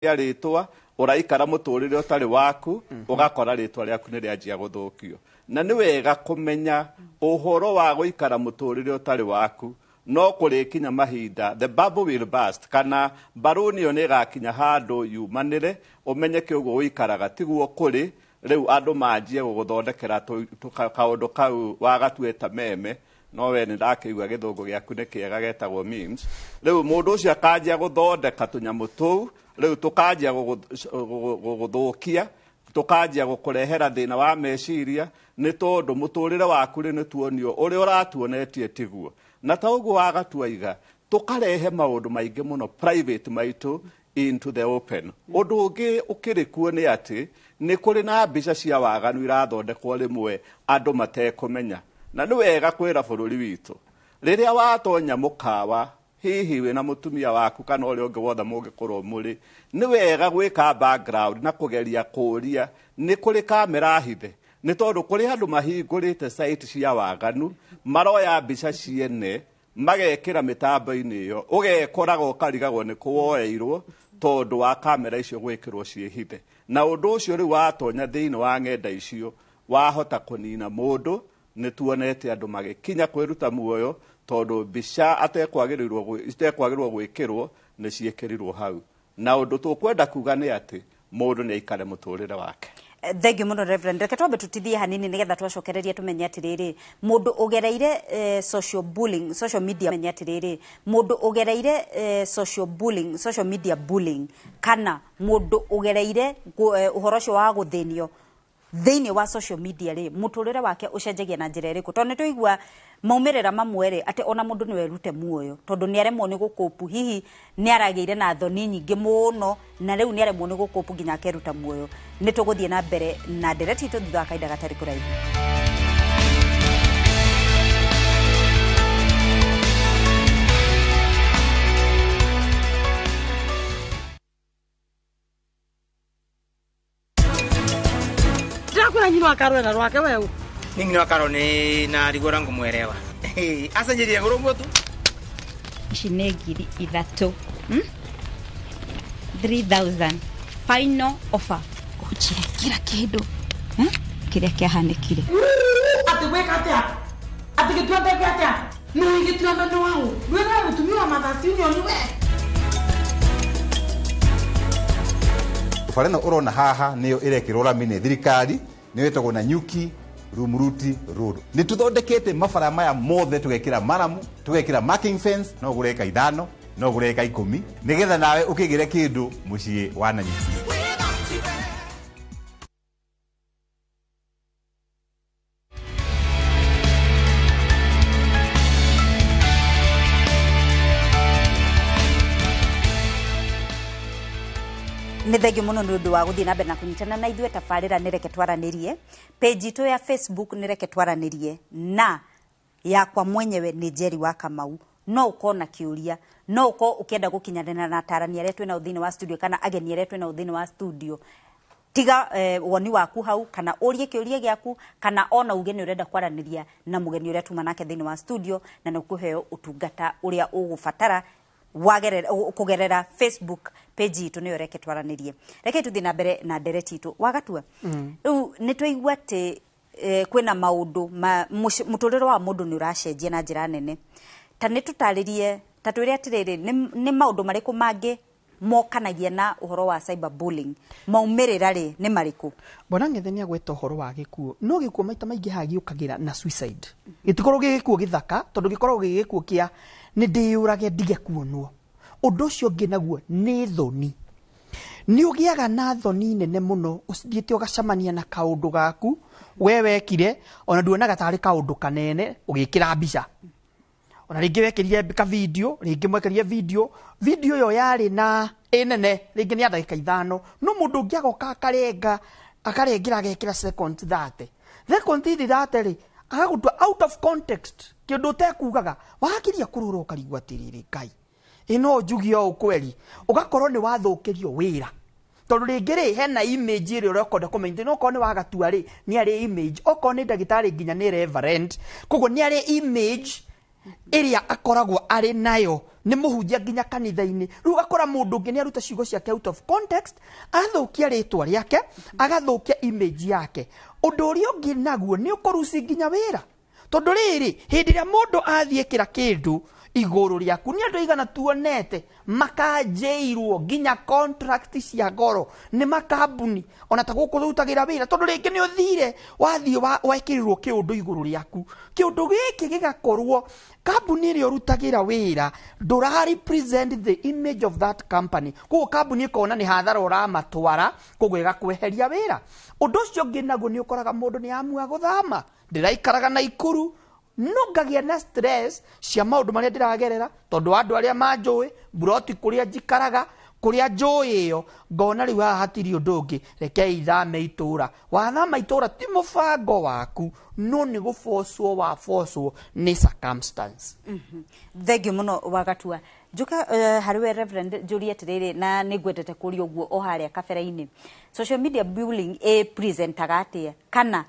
Rĩtwa ũraikara mũtũrĩre ũtarĩ waku, ũgakora rĩtwa rĩaku nĩ rĩanjia gũthũkio. Na nĩ wega kũmenya ũhoro wa gũikara mũtũrĩre ũtarĩ waku, no kũrĩkinya mahinda the bubble will burst, kana mbaruni ĩyo nĩ ĩgakinya handũ yumanĩre, ũmenyeke ũguo ũikaraga tiguo kũrĩ. Rĩu andũ manjie gũgũthondekera kaũndũ kau wagatuĩta meme, no we nĩ ndakĩigua gĩthũngũ gĩaku nĩ kĩega, getagwo memes. Rĩu mũndũ ũcio akanjia gũthondeka tũnyamũ tũu, rĩu tũkanjia gũgũthũkia, tũkanjia gũkũrehera thĩna wa meciria, nĩ tondũ mũtũrĩre waku rĩ nĩ tuonio ũrĩa ũratuonetie tiguo. Na ta ũguo wagatuaiga, tũkarehe maũndũ maingĩ mũno private maitũ into the open. Ũndũ ũngĩ ũkĩrĩ kuo nĩ atĩ nĩ kũrĩ na mbica cia waganu irathondekwo rĩmwe andũ matekũmenya. Na nĩ wega kwĩra bũrũri witũ, rĩrĩa watonya mũkawa, hihi wĩna mũtumia waku kana ũrĩa ũngĩ wothe mũngĩkorwo mũrĩ, nĩ wega gwĩka background na kũgeria kũũria nĩ kũrĩ kamera hithe, nĩ tondũ kũrĩ andũ mahingũrĩte site cia waganu, maroya mbica ciene magekĩra mĩtambo-inĩ ĩyo, ũgekoraga ũkarigagwo nĩ kũ woeirwo tondũ wa kamera icio gwĩkĩrwo ciĩ hithe. Na ũndũ ũcio rĩu watonya thĩinĩ wa ng'enda icio wahota kũnina mũndũ. Nĩ tuonete andũ magĩkinya kwĩruta muoyo tondũ mbica itekwagĩrĩirwo gwĩkĩrwo nĩ ciĩkĩrirwo hau. Na ũndũ tũkwenda kuga nĩ atĩ mũndũ nĩ aikare mũtũrĩre wake. Thank you mũno, Reverend. Reke twambe tutithie hanini nigetha twacokereria tumenye atiriri, mũndũ ũgereire social bullying, social media, menye atiriri, mũndũ ũgereire social bullying, social media bullying, kana mũndũ ũgereire ũhoro ũcio wa gũthĩnio thĩinĩ wa social media rĩ, mũtũrĩre wake ũcenjagia na njĩra ĩrĩkũ? Tondũ nĩ tũigua maumĩrĩra mamwe rĩ, atĩ ona mũndũ no erute muoyo tondũ nĩ aremwo nĩ gũkũpu, hihi nĩ aragĩire na thoni nyingĩ mũno na rĩu nĩ aremwo nĩ gũkũpu nginya akeruta muoyo. Nĩ tũgũthiĩ na mbere na ndereti itũ thutha wa kahinda gatarĩ kũraihu. Ndirakwira nyina wa Karo rwake weũ. Ningine wa Karo ni na rigora ngumwelewa. Asa njeria goro tu. Ici nĩ 3000, 3000 final offer. Ũnjĩre kila kĩndũ, kĩrĩa kĩahanĩkire. Atĩ gwĩka atĩa? Atĩ gĩtuamba gĩa atĩa? Nĩ gĩtuamba nĩ waũ? Wĩra mũtumia wa Mothers Union we. Bara ĩno ũrona haha nĩyo ĩrekĩrwo rami nĩ thirikari, nĩyo ĩtagwo Nanyuki Rumuruti Road. Nĩ tũthondekete mabara maya mothe, tũgekĩra maramu, tũgekĩra marking fence, no ũgũre eka 5, no ũgũre eka 10, nĩgetha nawe ũkĩgĩre kĩndũ mũciĩ wa Nanyuki. Nĩ thengio mũno nĩ ũndũ wa gũthiĩ na mbere na kũnyitana na ithuĩ. Tabarĩra nĩ Reke Twaranĩrie, page itũ ya Facebook nĩ Reke Twaranĩrie, na yakwa mwenyewe nĩ Njeri wa Kamau. No ũkorwo na kĩũria, no ũkorwo ũkĩenda gũkinyanĩra na atarani arĩa twĩnao thĩinĩ wa studio kana ageni arĩa twĩnao thĩinĩ wa studio, tiga woni waku hau, kana ũrie kĩũria gĩaku, kana ona uge nĩ ũrenda kwaranĩria na mũgeni ũrĩa tuma nake thĩinĩ wa studio, na nĩ ũkũheo ũtungata ũrĩa ũgũbatara kũgerera Facebook page itũ, nĩyo Reke Twaranĩrie. Reke tũthiĩ na mbere na ndereti itũ. Wagatua, rĩu nĩ twaigua atĩ kwĩna maũndũ mũtũrĩre wa mũndũ nĩ ũracenjia na njĩra nene. Ta nĩ tũtarĩrie, ta twĩre atĩrĩrĩ, nĩ maũndũ marĩkũ mangĩ mokanagia na ũhoro wa cyber bullying? Maumĩrĩra rĩ nĩ marĩkũ? Bwana Ng'ethe nĩ agweta ũhoro wa gĩkuũ, no gĩkuũ maita maingĩ haha gĩũkagĩra na suicide. Gĩtikoragwo gĩ gĩkuũ gĩthaka, tondũ gĩkoragwo gĩ gĩkuũ kĩa nĩ ndĩyũrage ndige kuonwo. Ũndũ ũcio ũngĩ naguo nĩ thoni. Nĩ ũgĩaga na thoni nene mũno, ũthiĩte ũgacemania na kaũndũ gaku we wekire, ona nduonaga tarĩ kaũndũ kanene, ũgĩkĩra mbica. Ona rĩngĩ wekĩrire ka video, rĩngĩ mwekĩrire video, video ĩyo yarĩ na ĩnene, rĩngĩ nĩ ya ndagĩka 5, no mũndũ ũngĩ agoka akarenga, akarengera agekĩra second 30. Second 30 rĩ, agagũtua out of context, kĩndũ ũtekugaga, wakiria kũrora ũkarigwo atĩrĩrĩ, Ngai, ĩno njugie ũũ kweri, ũgakorwo nĩ wathũkĩrio wĩra. Tondũ rĩngĩ rĩ, hena image ĩrĩa ũrekonda kũmaintain, okorwo nĩ wagatua rĩ, nĩ arĩ image, okorwo nĩ ndagĩtarĩ nginya nĩ reverend, koguo nĩ arĩ image. Ĩrĩa akoragwo arĩ nayo nĩ mũhunjia nginya kanitha-inĩ. Rĩu ũgakora mũndũ ũngĩ nĩ aruta ciugo ciake out of context, agathũkia rĩtwa rĩake, agathũkia image yake. Ũndũ ũrĩa ũngĩ naguo nĩ ũkũruci nginya wĩra, tondũ rĩrĩ, hĩndĩ ĩrĩa mũndũ athiĩ kĩra kĩndũ igũrũ rĩaku, nĩ andũ aigana tuonete makanjĩirwo nginya contract cia goro nĩ makambuni ona ta gũkũ rutagĩra wĩra, tondũ rĩngĩ nĩ ũthire wathiĩ wekĩrirwo kĩũndũ igũrũ rĩaku. Kĩũndũ gĩkĩ gĩgakorwo kambuni ĩrĩa ũrutagĩra wĩra ndũra represent the image of that company, koguo kambuni ĩkona nĩ hathara ũramatwara, koguo ĩgakweheria wĩra. Ũndũ ũcio ũngĩ naguo, nĩ ũkoraga mũndũ nĩ amua gũthama. Ndĩraikaraga Naikuru, no ngagĩa na stress cia maũndũ marĩa ndĩragerera, tondũ andũ arĩa manjũĩ mburoti kũrĩa njikaraga, kũrĩa njũĩ ĩyo, ngona rĩu haha hatirĩ ũndũ ũngĩ, reke ithame itũra. Wathama itũra ti mũbango waku, no nĩ gũbocwo wabocwo nĩ circumstance. Thengiũ mũno Wagatua. Njuka harĩ we Reverend, njũrie atĩrĩrĩ, na nĩ ngwendete kũria ũguo o harĩa kabere-inĩ, social media bullying ĩ presentaga atĩa, kana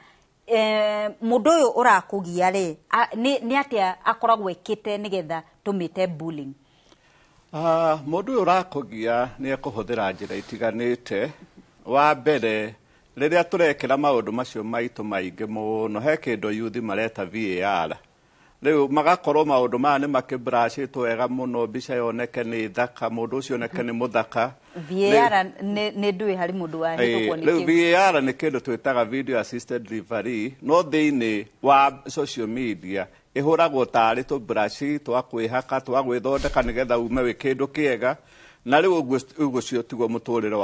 mũndũ ũyũ ũrakũgia rĩ, nĩ atĩa akoragwo ĩkĩte nĩgetha tũmĩte bullying? Mũndũ ũyũ ũrakũgia nĩ ekũhũthĩra njĩra itiganĩte. Wa mbere, rĩrĩa tũrekĩra maũndũ macio maitũ maingĩ mũno, he kĩndũ yuthi mareta VAR. Rĩu magakorwo maũndũ maya nĩ makĩbrashĩtwo wega mũno, mbica yoneke nĩ thaka, mũndũ ũcio oneke nĩ mũthaka. VAR nĩ ndũĩ harĩ mũndũ wahĩtũkwo nĩ Rĩu kĩu. VAR nĩ kĩndũ twĩtaga video assisted referee, no thĩinĩ wa social media ĩhũragwo tarĩ tũbrashi twa kwĩhaka, twa gwĩthondeka nĩgetha ume wĩ kĩndũ kĩega, na rĩu ũguo ũcio tiguo mũtũrĩre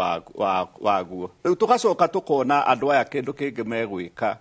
waguo. Rĩu tũgacoka tũkona andũ aya kĩndũ kĩngĩ megwĩka,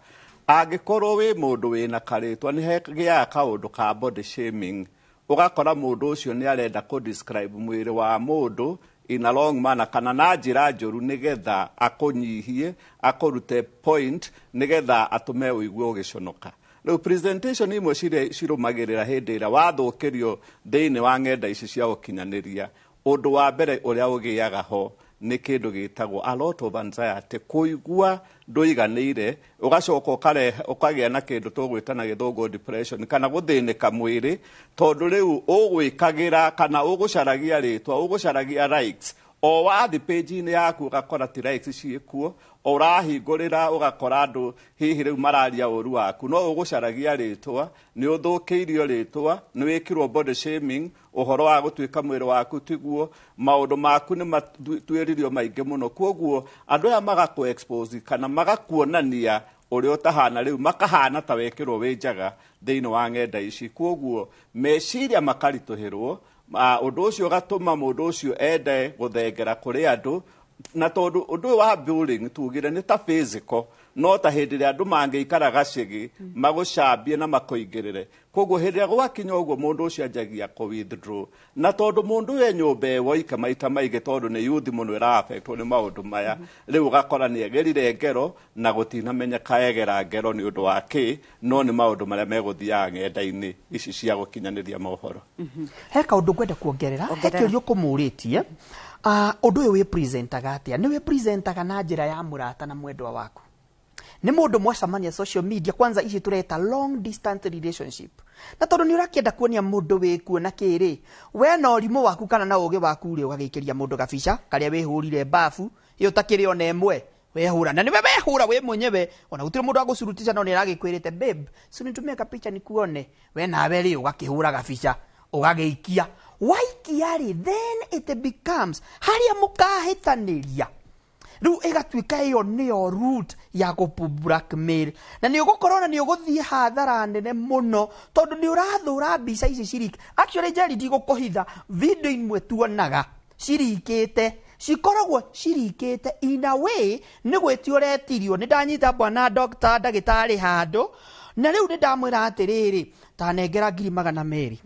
angĩkorwo wĩ mũndũ wĩna karĩtwa, nĩ hegĩaga kaũndũ ka body shaming. Ũgakora mũndũ ũcio nĩ arenda kũ describe mwĩrĩ wa mũndũ in a wrong manner kana na njĩra njũru, nĩgetha akũnyihie, akũrute point, nĩgetha atũme ũigue ũgĩconoka. Rĩu presentation imwe ciria cirũmagĩrĩra hĩndĩ ĩrĩa wathũkĩrio thĩinĩ wa ng'enda ici cia ũkinyanĩria, ũndũ wa mbere ũrĩa ũgĩaga ho nĩ kĩndũ gĩtagwo a lot of anxiety, kũigua ndũiganĩire. Ũgacoka ũkarehe ũkagĩa na kĩndũ tũgwĩta na Gĩthũngũ depression, kana gũthĩnĩka mwĩrĩ, tondũ rĩu ũgwĩkagĩra kana ũgũcaragia rĩtwa, ũgũcaragia likes. O wathi page-inĩ yaku ũgakora ti likes ciĩkuo, o ũrahingũrĩra ũgakora andũ hihi rĩu mararia ũru waku, no ũgũcaragia rĩtwa, nĩ ũthũkĩirio rĩtwa, nĩ wĩkirwo body shaming, ũhoro wa gũtuĩka mwĩrĩ waku tiguo, maũndũ maku nĩ matuĩririo maingĩ mũno. Koguo andũ aya magakũ expose kana magakuonania ũrĩa ũtahana, rĩu makahana ta wekĩrwo wĩ njaga thĩinĩ wa ng'enda ici, koguo meciria makaritũhĩrwo. Ũndũ ũcio ũgatũma mũndũ ũcio ende gũthengera kũrĩ andũ, na tondũ ũndũ ũyũ wa bullying tugire nĩ ta physical, no ta hĩndĩ ĩrĩa andũ mangĩikara gacĩgĩ magũcambie na makũingĩrĩre. Koguo hĩndĩ ĩrĩa gwakinya ũguo, mũndũ ũcio anjagia kũ withdraw, na tondũ mũndũ ũyũ e nyũmba ĩ woika maita maingĩ, tondũ nĩ yuthi mũno ĩra-affectwo nĩ maũndũ maya, rĩu ũgakora nĩ egerire ngero na gũtinamenyeka egera ngero nĩ ũndũ wa kĩ, no nĩ maũndũ marĩa megũthiaga ng'enda-inĩ ici cia gũkinyanĩria mohoro. He kaũndũ ngwenda kuongerera he. Ongerera. Kĩũria ũkũmũrĩtie, ũndũ ũyũ wĩ presentaga atĩa? Nĩ wĩ presentaga na njĩra ya mũrata na mwendwa waku, nĩ mũndũ mwacemania social media, kwanza ici tũreta long distance relationship, na tondũ nĩ ũrakĩenda kuonia mũndũ wĩkuo na kĩrĩ we na ũrimũ waku kana na ũgĩ waku rĩ, ũgagĩikĩria mũndũ gabica karĩa wĩhũrire bafu ĩyo takĩrĩ ona ĩmwe wehũra, na nĩwe wehũra we mwenyewe, ona gũtirĩ mũndũ agũcurutisha, no nĩ aragĩkwĩrĩte, "Babe, si nitumie kapicha nikuone." We nawe rĩ, ũgakĩhũra gabica ũgagĩikia. Waikia rĩ, then it becomes harĩa mũkahĩtanĩria. Rĩu ĩgatuĩka ĩyo nĩyo root ya gũpũ blackmail, na nĩ ũgũkorwo na nĩ ũgũthiĩ hathara nene mũno, tondũ nĩ ũrathũra mbica ici ciriki. Actually, Jerry, ndigũkũhitha, video imwe tuonaga cirikĩte cikoragwo cirikĩte in a way nĩ gwĩtio ũretirio. Nĩ ndanyita bwana doctor, ndagĩtarĩ handũ, na rĩu nĩ ndamwĩra atĩrĩrĩ, tanengera 200,000,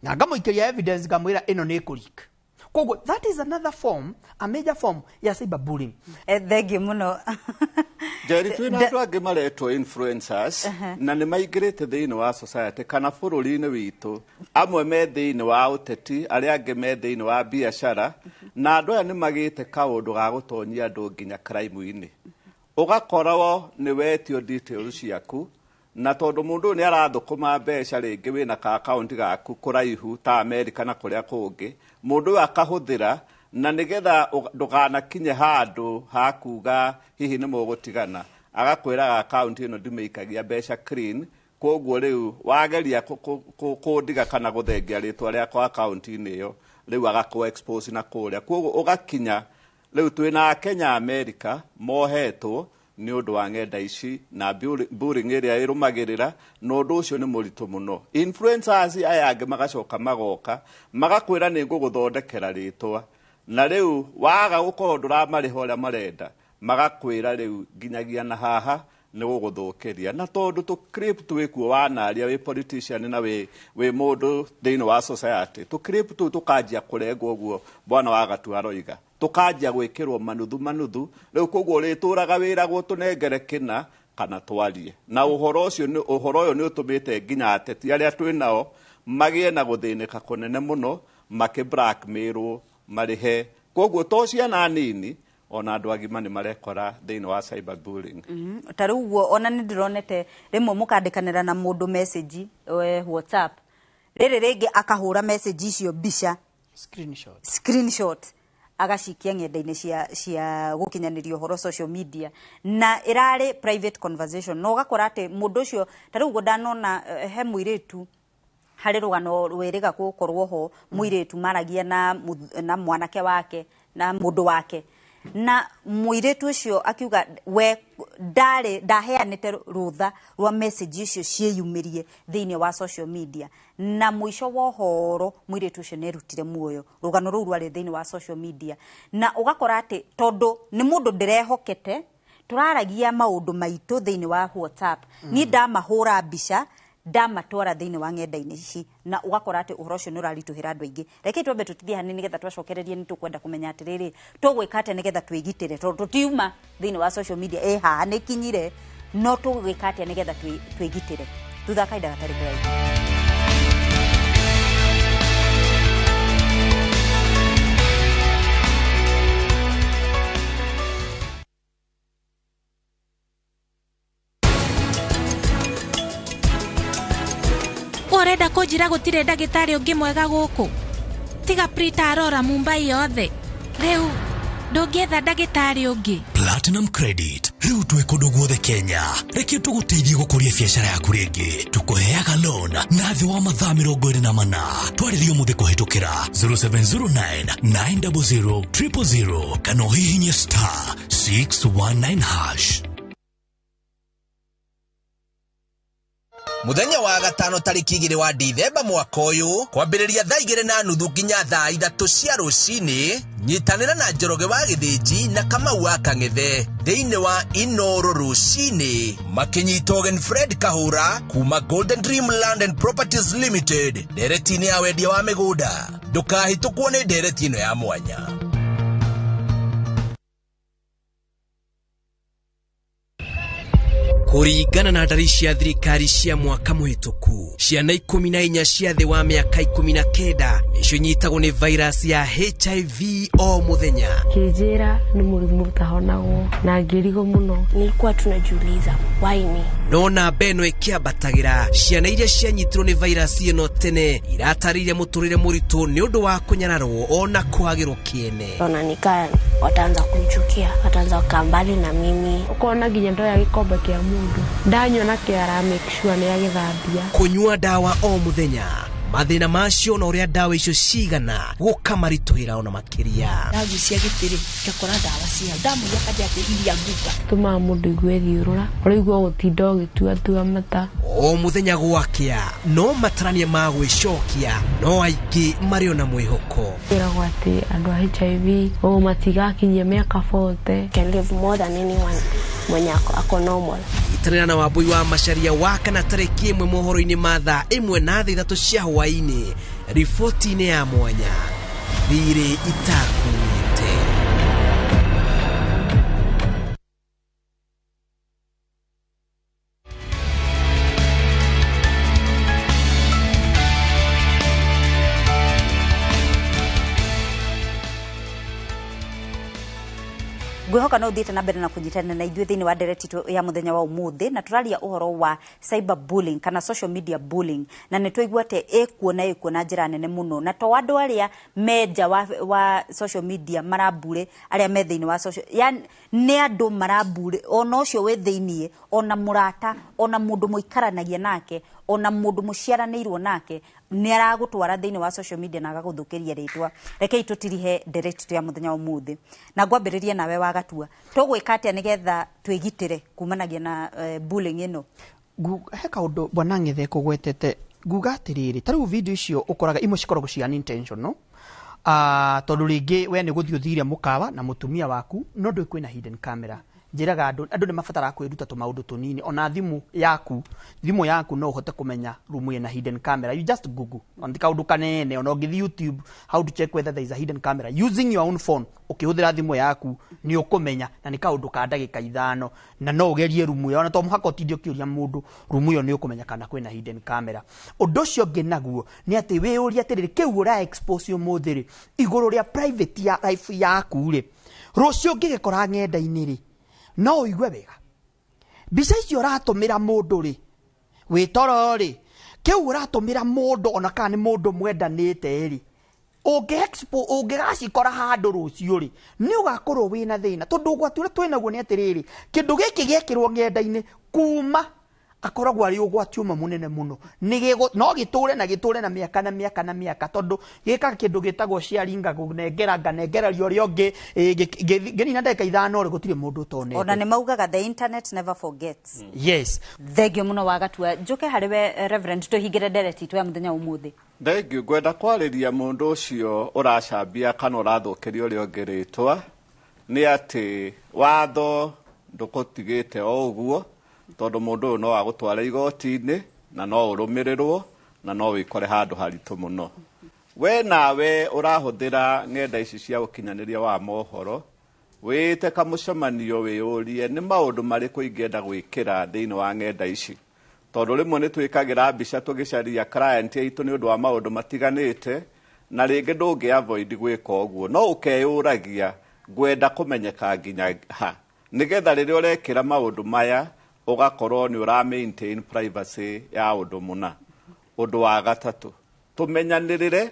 na ngamũikĩria evidence, ngamwĩra ĩno nĩ ĩkũrik. Koguo that is another form, a major form ya cyberbullying. Thengiũ mũno. Njeri, twĩna andũ angĩ maretwo influencers, na nĩ maingĩrĩte thĩinĩ wa society kana bũrũri-inĩ witũ. Amwe me thĩinĩ wa ũteti, arĩa angĩ me thĩinĩ wa biacara, na andũ aya nĩ magĩte kaũndũ ga gũtonyia andũ nginya crime-inĩ. Ũgakorwo nĩ wetio details ciaku. Na tondũ mũndũ ũyũ nĩ arathũkũma mbeca rĩngĩ wĩna ka akaunti gaku kũraihu ta Amerika na kũrĩa kũngĩ, mũndũ ũyũ akahũthĩra na nĩgetha ndũganakinye handũ ha kuga hihi nĩ mũgũtigana, agakwĩraga akaunti ĩno ndimĩikagia mbeca clean, koguo rĩu wageria kũndiga kana gũthengia rĩtwa rĩakwa akaunti-inĩ ĩyo, rĩu agakũ expose na kũrĩa. Koguo ũgakinya rĩu twĩna Akenya Amerika mohetwo nĩ ũndũ wa ng'enda ici na bullying ĩrĩa ĩrũmagĩrĩra, na ũndũ ũcio nĩ mũritũ mũno. Influencers aya angĩ magacoka magoka magakwĩra nĩ ngũgũthondekera rĩtwa, na rĩu waga gũkorwo ndũramarĩha ũrĩa marenda, magakwĩra rĩu nginyagia na haha nĩ gũgũthũkĩria. Na tondũ tũ clip twĩkuo wanaria wĩ politician na wĩ mũndũ thĩinĩ wa society, tũ clip tũu tũkanjia kũrengwo ũguo bwana wa Gatua aroiga, tũkanjia gwĩkĩrwo manuthu manuthu. Rĩu koguo ũrĩtũraga wĩragwo tũnengere kĩna kana twarie. Na ũhoro ũcio nĩ ũhoro ũyũ nĩ ũtũmĩte nginya ateti arĩa twĩ nao magĩe na gũthĩnĩka kũnene mũno, makĩ blackmailwo marĩhe. Koguo to ciana nini, ona andũ agima nĩ marekora thĩinĩ wa cyber bullying. Ta rĩu ũguo ona nĩ ndĩronete rĩmwe mũkandĩkanĩra na mũndũ message WhatsApp, rĩrĩ rĩngĩ akahũra message icio mbica screenshot agacikia ng'enda-inĩ cia gũkinyanĩria ũhoro social media, na ĩrarĩ private conversation. Na ũgakora atĩ mũndũ ũcio ta rĩu ũguo ndanona he mũirĩtu harĩ rũgano rwĩrĩga gũkorwo ho, mũirĩtu maragia na mwanake wake na mũndũ wake, na mũirĩtu ũcio akiuga we ndarĩ ndaheanĩte rũtha rwa message icio ciĩyumĩrie thĩinĩ wa social media, na mũico wa ũhoro mũirĩtu ũcio nĩerutire muoyo. Rũgano rũu rwarĩ thĩinĩ wa social media, na ũgakora atĩ tondũ nĩ mũndũ ndĩrehokete, tũraragia maũndũ maitũ thĩinĩ wa WhatsApp, niĩ ndamahũra mbica ndamatwara thĩinĩ wa ng'enda-inĩ ici, na ũgakora atĩ ũhoro ũcio nĩ ũraritũhĩra andũ aingĩ. Reke twambe tũtithie hanini nĩgetha twacokererie, nĩ tũkwenda kũmenya atĩrĩrĩ, tũgwĩka atĩa nĩgetha twĩgitĩre, tondũ tũtiuma thĩinĩ wa social media, ĩ haha nĩ kinyire, no tũgwĩka atĩa nĩgetha twĩgitĩre. Thutha wa kahinda gatarĩ kũraihu. Ũrenda kũnjĩra gũtirĩ ndagĩtarĩ ũngĩ mwega gũkũ tiga Prita Arora Mumbai yothe? Rĩu ndũngĩetha ndagĩtarĩ ũngĩ. Platinum Credit rĩu twĩ kũndũ guothe Kenya. Reke tũgũteithie gũkũria biacara yaku rĩngĩ, tũkũheaga loan na thĩ wa mathaa 24. Twarĩrie ũmũthĩ kũhĩtũkĩra 0709 900 000 kana ũhihinye star 619 hash. Muthenya wa gatano tariki 2 wa Dithemba mwaka ũyũ kwambĩrĩria thaa 2:30 nginya thaa 3 cia rũcinĩ, nyitanĩra na Njoroge wa Gĩthĩnji na Kamau wa Kang'ethe thĩinĩ wa Inoro rũcinĩ, makĩnyita ũgeni Fred Kahũra kuma Golden Dream Land and Properties Limited ndereti-inĩ ya wendia wa mĩgũnda. Ndũkahĩtũkwo nĩ ndereti ĩno ya mwanya. Kũringana na ndari cia thirikari cia mwaka mũhĩtũku, ciana 14 cia thĩ wa mĩaka 19 nĩcio inyitagwo nĩ virus ya HIV o mũthenya. Kĩnjĩra nĩ mũrimũ ũtahonagwo na ngĩrigwo mũno. Nilikuwa tunajiuliza why me. No namba ĩno ĩkĩambatagĩra, ciana iria cianyitirwo nĩ virus ĩno tene iratarĩirie mũtũrĩre mũritũ nĩ ũndũ wa kũnyararwo ona kwagĩrwo kĩene. Ona nikaa wataanza kunichukia, wataanza kukaa mbali na mimi. Ũkona nginya ndoya gĩkombe kĩa mũndũ ndanyua nakĩo ara make sure nĩ agĩthambia. Kũnyua ndawa o mũthenya, mathĩna macio na ũrĩa ndawa icio cigana gũkamaritũhĩra ona makĩria. Ndagucia gĩtĩrĩ ngakora ndawa cia ndamũria kanja atĩ iria nguga tũmaga mũndũ igue thiũrũra, ũraigua gũtinda ũgĩtuatua mata o mũthenya gwakĩa. No matarania ma gwĩcokia, no aingĩ marĩ ona mwĩhoko. Ĩragwo atĩ andũ a HIV o matigakinyia mĩaka 40. Can live more than anyone mwenye ako normal. Itanĩra na Wambui wa Macharia wa kana tarĩki 1 mohoro-inĩ ma thaa 1 na thaa 3 cia hwaĩ-inĩ, riboti-inĩ ya mwanya thirĩ itakunyite. Ngwĩhoka no ũthiĩte na mbere na kũnyitanĩra na ithuĩ thĩinĩ wa ndereti itũ ya mũthenya wa ũmũthĩ, na tũraria ũhoro wa cyber bullying kana social media bullying, na nĩ twaigua atĩ ĩkuo na ĩkuo na njĩra nene mũno, na to andũ arĩa me nja wa social media marambure arĩa me thĩinĩ wa social, yani nĩ andũ marambure ona ũcio wĩ thĩinĩ, ona mũrata, ona mũndũ mũikaranagia nake, ona mũndũ mũciaranĩirwo nake nĩ aragũtwara thĩinĩ wa social media na agagũthũkĩria rĩtwa. Rekei tũtirihe ndereti itũ ya mũthenya wa ũmũthĩ, na ngwambĩrĩria nawe Wagatua. Tũgwĩka atĩa nĩgetha twĩgitĩre kumanagia na bullying ĩno? He kaũndũ bwana Ng'ethe kũgwetete, nguga atĩrĩrĩ, ta rĩu video icio ũkoraga imwe cikoragwo cia unintentional, tondũ rĩngĩ we nĩ gũthiĩ ũthire mũkawa na mũtumia waku, no ndũĩ kwĩna hidden camera. Njĩraga andũ nĩ mabataraga kwĩruta tũmaũndũ tũnini. Ona thimũ yaku no ũhote kũmenya rumu ĩna hidden camera. You just google, ona ti kaũndũ kanene. Ona ũngĩthiĩ YouTube, how to check whether there is a hidden camera using your own phone, ũkĩhũthĩra thimũ yaku nĩ ũkũmenya, na nĩ kaũndũ ka ndagĩka 5, na no ũgerie rumu ĩyo, ona to mũhaka ũtinde ũkĩũria mũndũ. Rumu ĩyo nĩ ũkũmenya kana kwĩna hidden camera. Ũndũ ũcio ũngĩ naguo nĩ atĩ wĩyũrie atĩrĩrĩ, kĩu ũra expose ũmũthĩ rĩ, igũrũ rĩa private ya life yaku rĩ, rũciũ ũngĩgĩkora ng'enda-inĩ rĩ, no ũigue wega? Mbica icio ũratũmĩra mũndũ rĩ, wĩtoro rĩ, kĩu ũratũmĩra mũndũ, ona kana nĩ mũndũ mwendanĩte rĩ, ũngĩgacikora handũ rũciũ rĩ, nĩ ũgakorwo wĩna thĩna, tondũ ũgwati ũrĩa twĩnaguo nĩ atĩrĩrĩ, kĩndũ gĩkĩ gĩekĩrwo ng'enda-inĩ kuma akoragwo arĩ ũgwati ũmwe mũnene mũno. No gĩtũre na gĩtũre na mĩaka na mĩaka na mĩaka, tondũ gĩkaga kĩndũ gĩtagwo sharing, ngakũnengera nganengereria ũrĩa ũngĩ, ngĩnina ndagĩka 5 rĩ, gũtirĩ mũndũ ũtonete. Ona nĩ maugaga the internet never forgets. Yes. Thengio mũno Wagatua. Njũke harĩ we Reverend, tũhingĩre ndereti itũ ya mũthenya wa ũmũthĩ. Thengiũ. Ngwenda kwarĩria mũndũ ũcio ũracambia kana ũrathũkĩria ũrĩa ũngĩ rĩtwa, nĩ atĩ watho ndũkũtigĩte o ũguo, tondũ mũndũ ũyũ no agũtware igoti-inĩ na no ũrũmĩrĩrwo na no wĩkore handũ haritũ mũno. We nawe ũrahũthĩra ng'enda ici cia ũkinyanĩria wa mohoro, wĩte kamũcemanio, wĩyũrie nĩ maũndũ marĩkũ ingĩenda gwĩkĩra thĩinĩ wa ng'enda ici, tondũ rĩmwe nĩ twĩkagĩra mbica tũgĩcaria client aitũ nĩ ũndũ wa maũndũ matiganĩte, na rĩngĩ ndũngĩ avoid gwĩka ũguo, no ũkeyũragia ngwenda kũmenyeka nginya ha, nĩgetha rĩrĩa ũrekĩra maũndũ maya ũgakorwo nĩ ũra maintain privacy ya ũndũ mũna. Ũndũ wa gatatũ, tũmenyanĩrĩre,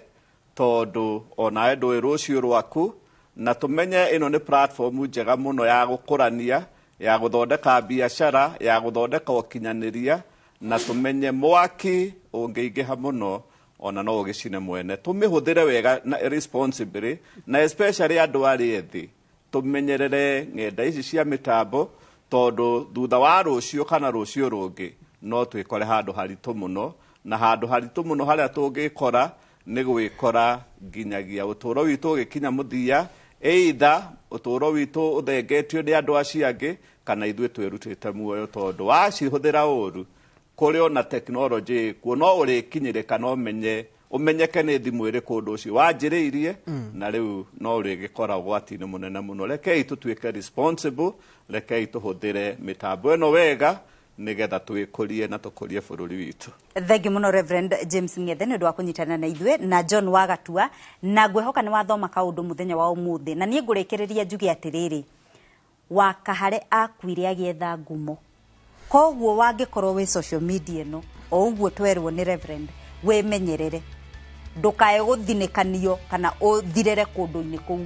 tondũ onawe ndũĩ rũciũ rwaku, na tũmenye ĩno nĩ platform njega mũno ya gũkũrania, ya gũthondeka biacara, ya gũthondeka ũkinyanĩria, na tũmenye mwaki ũngĩingĩha mũno ona no ũgĩcine mwene. Tũmĩhũthĩre wega na responsibly, na especially andũ arĩa ethĩ, tũmenyerere ng'enda ici cia mĩtambo, tondũ thutha wa rũciũ kana rũciũ rũngĩ no twĩkore handũ haritũ mũno, na handũ haritũ mũno harĩa tũngĩkora nĩ gwĩkora nginyagia ũtũũro witũ ũgĩkinya mũthia, either ũtũũro witũ ũthengetio nĩ andũ acio angĩ kana ithuĩ twĩrutĩte muoyo, tondũ wacihũthĩra ũru, kũrĩ ona tekinoronjĩ ĩkuo no ũrĩkinyĩrĩka, no ũmenye ũmenyeke nĩ thimũ ĩrĩkũ ũndũ ũcio wanjĩrĩirie, na rĩu no ũrĩgĩkora ũgwati-inĩ mũnene mũno. Rekei tũtuĩke responsible, rekei tũhũthĩre mĩtambo ĩno wega nĩgetha twĩkũrie na tũkũrie bũrũri witũ. Thengiũ mũno Reverend James Ng'ethe nĩ ũndũ wa kũnyitana na ithuĩ, na John Wagatua, na ngwĩhoka nĩ wathoma kaũndũ mũthenya wa ũmũthĩ. Na niĩ ngũrĩkĩrĩria njuge atĩrĩrĩ, Wakahare akuire agĩetha ngumo, koguo wangĩkorwo wĩ social media ĩno, o ũguo twerwo nĩ Reverend, wĩmenyerere ndũkae gũthinĩkanio kana ũthirĩre kũndũ-inĩ kũu.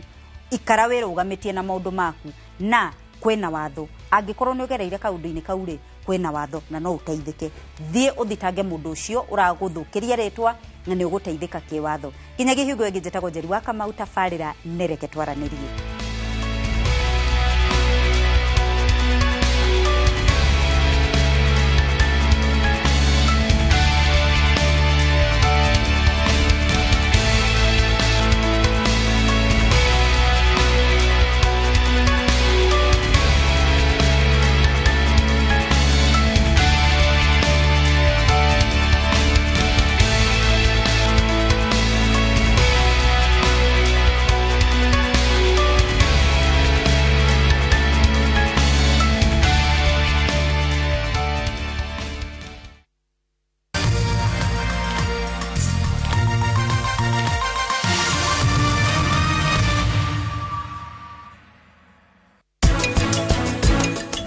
Ikara wĩrũgamĩtie na maũndũ maku, na kwĩna watho. Angĩkorwo nĩ ũgereire kaũndũ-inĩ kau rĩ, kwĩna watho na no ũteithĩke. Thiĩ ũthitange mũndũ ũcio ũragũthũkĩria rĩtwa na nĩ ũgũteithĩka kĩwatho. Nginyagia hingo ĩngĩ, njĩtagwo Njeri wa Kamau. Tabarĩra nĩ Reke Twaranĩrie.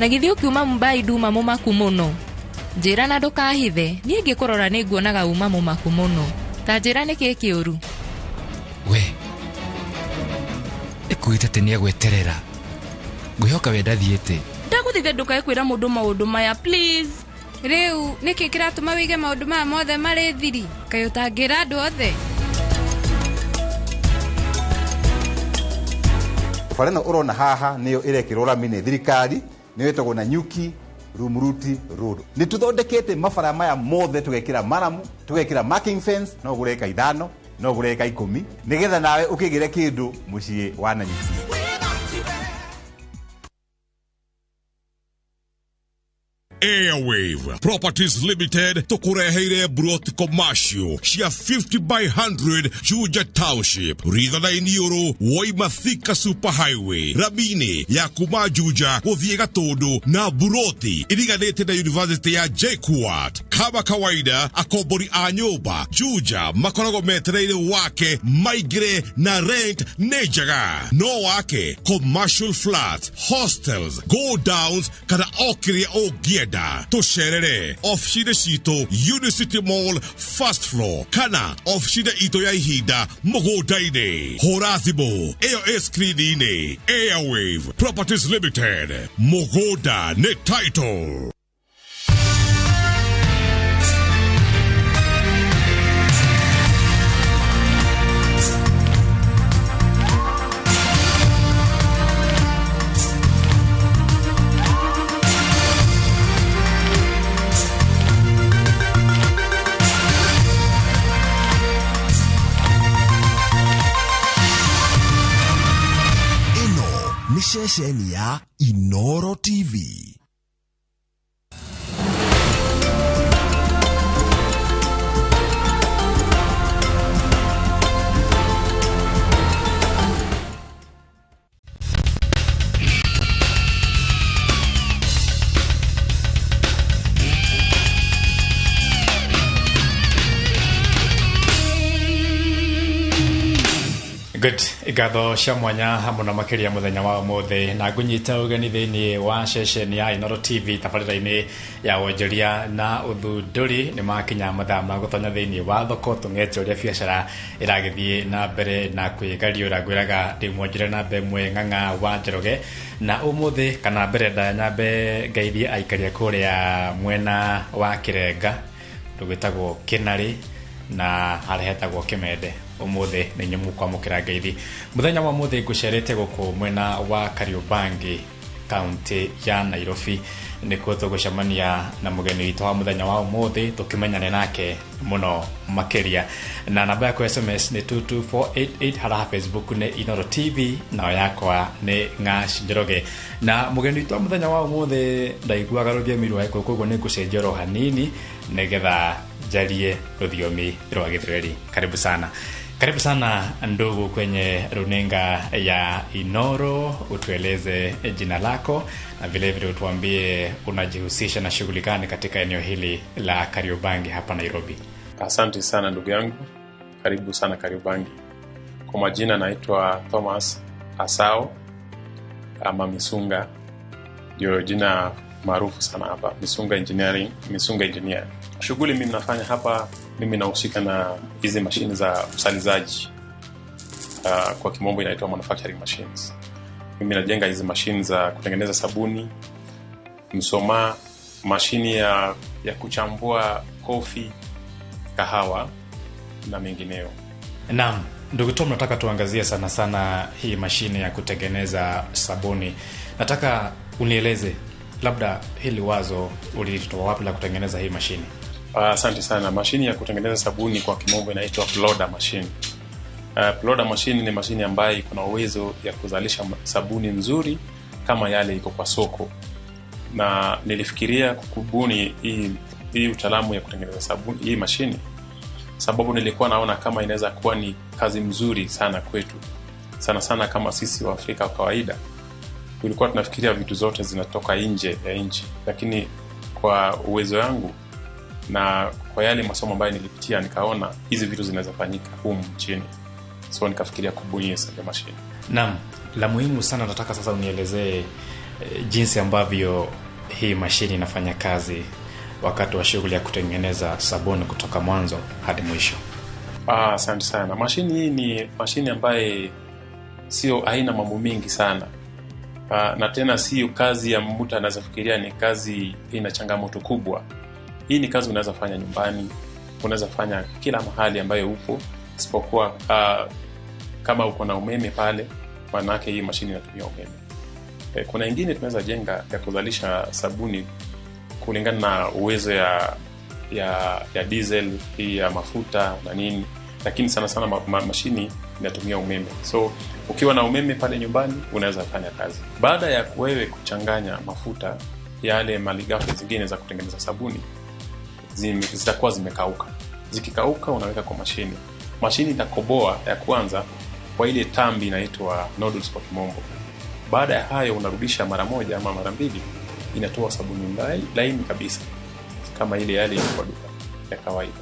Na githĩ ũkiuma Mumbai nduma mũmaku mũno. Njĩra na ndũkahithe, niĩ ngĩkũrora nĩ nguonaga uma mũmaku mũno. Ta njĩra nĩkĩ kĩũru? We ĩkuĩte atĩ nĩegweterera. Ngwĩhoka we ndathiĩte. Ndagũthaitha ndũkae kwĩra mũndũ maũndũ maya please. Rĩu nĩkĩ kĩratũma wĩige maũndũ maya mothe marĩ thiri? Kaĩ ũtangĩra andũ othe? Bara ĩno ũrona haha nĩyo ĩrekĩrwo rami nĩ thirikari, nĩyo ĩtagwo Nanyuki Rumuruti Road. Nĩ tũthondekete mabara maya mothe, tũgekĩra maramu, tũgekĩra marking fence, no ũgũre eka 5, no ũgũre eka 10, nĩgetha nawe ũkĩgĩre kĩndũ mũciĩ wa Nanyuki. Airwave Properties Limited tukureheire broti commercial cia 50 by 100 Juja Township Ritha-inĩ ũrũ woima Thika Super Highway ramini ya kuma Juja gũthiĩ Gatũndũ na buroti iriganĩte na University ya JKUAT. Kama kawaida akombori a nyũmba Juja makoragwo metereire wake maingĩre na rent nĩ njega. No wake commercial flats, hostels, go downs kana o kĩrĩa ũngĩenda. Tũcerere ofici-inĩ citũ Unicity Mall first floor kana ofici-inĩ itũ ya ihinda mũgũnda-inĩ. Hũra thimũ ĩyo ĩ screen-inĩ. Airwave Properties Limited, mũgũnda nĩ title. Ceceni ya Inoro TV. Good. Ngatho cia mwanya hamwe na makiria muthenya wa umuthi na ngunyita ugeni thiini wa ceceni ya Inoro TV tabarĩra-inĩ ya wonjoria na ũthundũri. Nĩ makinya mathaa ma gũtonya thiini wa thoko tũng'ete ũrĩa biacara ĩragĩthiĩ na mbere na kwĩgariũra. Ngwĩraga ndĩ mwonjoria na mbe ng'ang'a wa Njoroge na umuthi kana mbere ndanyambe ngeithie aikaria kũrĩa mwena wa Kĩrenga rũgĩtagwo Kĩnarĩ na harĩa hetagwo Kĩmende. Umuthi nĩ nyumu kwamũkĩra ngeithi muthenya wa umuthi ngũcerete gũkũ mwena wa Kariobangi kaunti ya Nairobi nĩkuo tũgũcemania na mũgeni witũ wa mũthenya wa umuthi tũkĩmenyane nake mũno makĩria. Na namba yakwa SMS nĩ 22488, haraha Facebook nĩ Inoro TV nao yakwa nĩ Ng'ash Njoroge. Na mũgeni witũ wa mũthenya wa umuthi ndaiguaga rũthiomi rwa Gĩkũyũ, koguo nĩ ngũcenjia oro hanini nĩgetha njarie rũthiomi rwa Gĩthweri. Karibu sana. Karibu sana ndugu kwenye runinga ya Inoro, utueleze jina lako na vile vile utuambie unajihusisha na shughuli gani katika eneo hili la Kariobangi hapa Nairobi. Asante sana ndugu yangu, karibu sana Kariobangi. Kwa majina naitwa Thomas Asao ama Misunga, ndio jina maarufu sana hapa, Misunga Engineering, Misunga Engineer. Shughuli mimi nafanya hapa, mimi nahusika na hizi mashine za usalizaji, kwa kimombo inaitwa manufacturing machines. Mimi najenga hizi mashine za kutengeneza sabuni, msoma, mashini ya kuchambua kofi, kahawa na mengineo. Naam, ndugu Tom, nataka tuangazie sana sana hii mashine ya kutengeneza sabuni. Nataka unieleze labda hili wazo ulitoa wapi la kutengeneza hii mashine? Asante sana. Mashini ya kutengeneza sabuni kwa kimombo inaitwa Ploda machine. Ploda machine ni mashini ambayo iko na uwezo ya kuzalisha sabuni nzuri kama yale iko kwa soko. Na nilifikiria kukubuni hii utaalamu ya kutengeneza sabuni hii mashini sababu nilikuwa naona kama inaweza kuwa ni kazi mzuri sana kwetu. Sana sana kama sisi wa Afrika kwa kawaida tulikuwa tunafikiria vitu zote zinatoka nje ya nchi, lakini kwa uwezo wangu na kwa yale masomo ambayo nilipitia nikaona hizi vitu zinaweza fanyika humu nchini. So nikafikiria kubuni hiyo mashine. Naam, la muhimu sana nataka sasa unielezee jinsi ambavyo hii mashini inafanya kazi wakati wa shughuli ya kutengeneza sabuni kutoka mwanzo hadi mwisho. Asante sana. Mashini hii ni mashini ambaye sio haina mambo mengi sana. Na tena sio kazi ya mtu anaweza fikiria ni kazi ina changamoto kubwa. Hii ni kazi unaweza fanya nyumbani, unaweza fanya kila mahali ambayo upo, isipokuwa kama uko na umeme pale, maanake hii mashini inatumia umeme. Kuna ingine tunaweza jenga ya kuzalisha sabuni kulingana na uwezo ya diesel, hii ya mafuta na nini, lakini sana sana mashini inatumia umeme. So ukiwa na umeme pale nyumbani unaweza fanya kazi. Baada ya wewe kuchanganya mafuta yale malighafi zingine za kutengeneza sabuni, zitakuwa zimekauka. Zikikauka unaweka kwa mashini. Mashini itakoboa ya kwanza kwa ile tambi inaitwa noodles kwa kimombo. Baada ya hayo unarudisha mara moja ama mara mbili, inatoa sabuni laini kabisa kama ile yale kwa duka ya kawaida.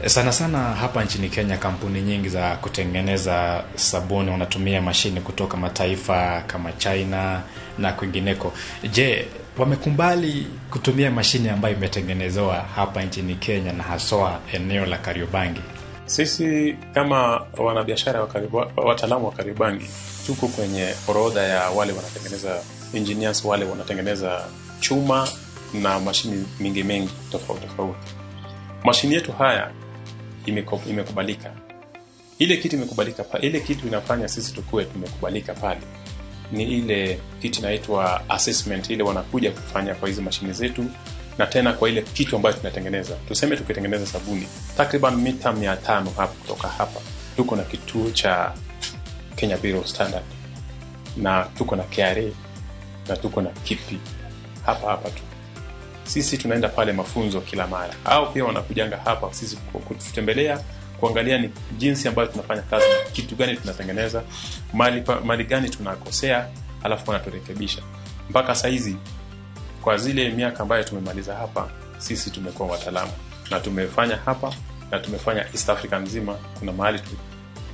Sana sana hapa nchini Kenya kampuni nyingi za kutengeneza sabuni wanatumia mashini kutoka mataifa kama China na kwingineko. Je, wamekubali kutumia mashini ambayo imetengenezewa hapa nchini Kenya na haswa eneo la Kariobangi? Sisi kama wanabiashara wataalamu wa Kariobangi tuko kwenye orodha ya wale wanatengeneza engineers, wale wanatengeneza chuma na mashini mingi mengi tofauti tofauti. Mashini yetu haya imekubalika. Ile kitu imekubalika pa, ile kitu inafanya sisi tukue tumekubalika pale ni ile kitu inaitwa assessment, ile wanakuja kufanya kwa hizo mashini zetu, na tena kwa ile kitu ambayo tunatengeneza. Tuseme tukitengeneza sabuni takriban mita 500 hapa kutoka hapa, tuko na kituo cha Kenya Bureau of Standard na tuko na KRA na tuko na KIPI hapa hapa tu. Sisi tunaenda pale mafunzo kila mara, au pia wanakujanga hapa sisi kututembelea, kuangalia ni jinsi ambayo tunafanya kazi, kitu gani tunatengeneza, mali gani tunakosea, alafu wanaturekebisha. Mpaka saizi kwa zile miaka ambayo tumemaliza hapa, sisi tumekuwa wataalamu na tumefanya hapa na tumefanya East Africa nzima. Kuna mahali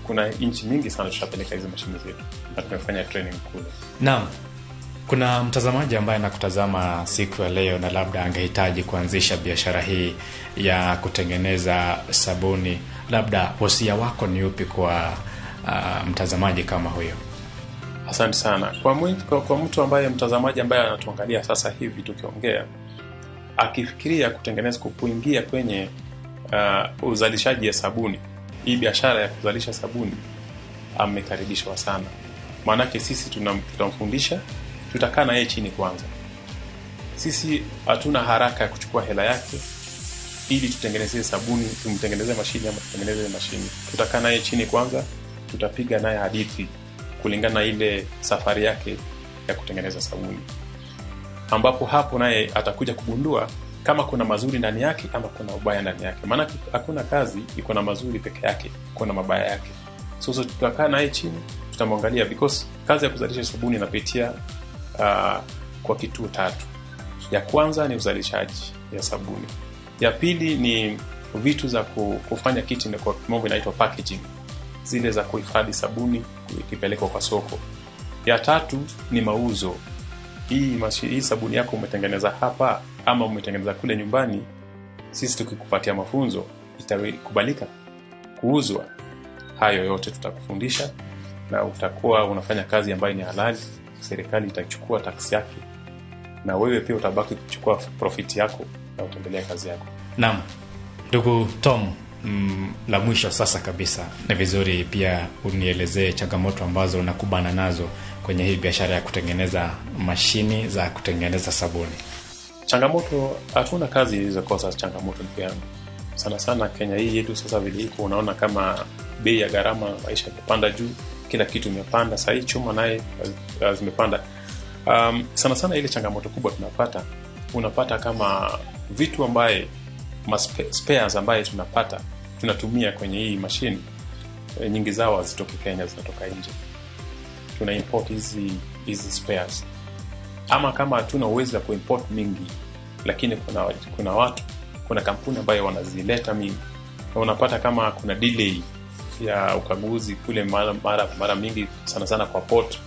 kuna nchi mingi sana tushapeleka hizo mashine zetu na tumefanya training kule. Naam. Kuna mtazamaji ambaye anakutazama siku ya leo na labda angehitaji kuanzisha biashara hii ya kutengeneza sabuni, labda wasia wako ni upi kwa mtazamaji kama huyo? Asante sana. Kwa mtu ambaye mtazamaji ambaye anatuangalia sasa hivi tukiongea, akifikiria kutengeneza, kuingia kwenye uzalishaji ya sabuni, hii biashara ya kuzalisha sabuni, amekaribishwa sana. Maanake sisi tutamfundisha, tutakaa na yeye chini kwanza. Sisi hatuna haraka ya kuchukua hela yake ili tutengenezee sabuni, tumtengenezee mashini ama tutengeneze mashini. Tutakaa naye chini kwanza, tutapiga naye hadithi kulingana na ile safari yake ya kutengeneza sabuni, ambapo hapo naye atakuja kugundua kama kuna mazuri ndani yake ama kuna ubaya ndani yake. Maana hakuna kazi iko na mazuri peke yake, kuna mabaya yake. So tutakaa naye chini, tutamwangalia, because kazi ya kuzalisha sabuni inapitia kwa kituo tatu. Ya kwanza ni uzalishaji ya sabuni. Ya pili ni vitu za kufanya kitu kwa kimombo inaitwa packaging, zile za kuhifadhi sabuni ikipelekwa kwa soko. Ya tatu ni mauzo. Hii sabuni yako umetengeneza hapa ama umetengeneza kule nyumbani, sisi tukikupatia mafunzo itakubalika kuuzwa. Hayo yote tutakufundisha na utakuwa unafanya kazi ambayo ni halali. Serikali itachukua tax yake na wewe pia utabaki kuchukua profit yako na utaendelea kazi yako. Naam. Ndugu Tom, la mwisho sasa kabisa, ni vizuri pia unielezee changamoto ambazo unakubana nazo kwenye hii biashara ya kutengeneza mashini za kutengeneza sabuni. Changamoto, hatuna kazi ilizokosa changamoto ndugu yangu. Sana sana Kenya hii yetu sasa vile iko, unaona kama bei ya gharama maisha imepanda juu, kila kitu imepanda, sasa chuma naye zimepanda. Sana sana ile changamoto kubwa tunapata, unapata kama vitu ambaye spares ambaye tunapata tunatumia kwenye hii machine, nyingi zao hazitoki Kenya, zinatoka nje. Tuna import hizi spares, ama kama hatuna uwezo wa kuimport mingi, lakini kuna watu, kuna kampuni ambayo wanazileta mingi, na unapata kama kuna delay ya ukaguzi kule mara mingi, sana sana kwa port.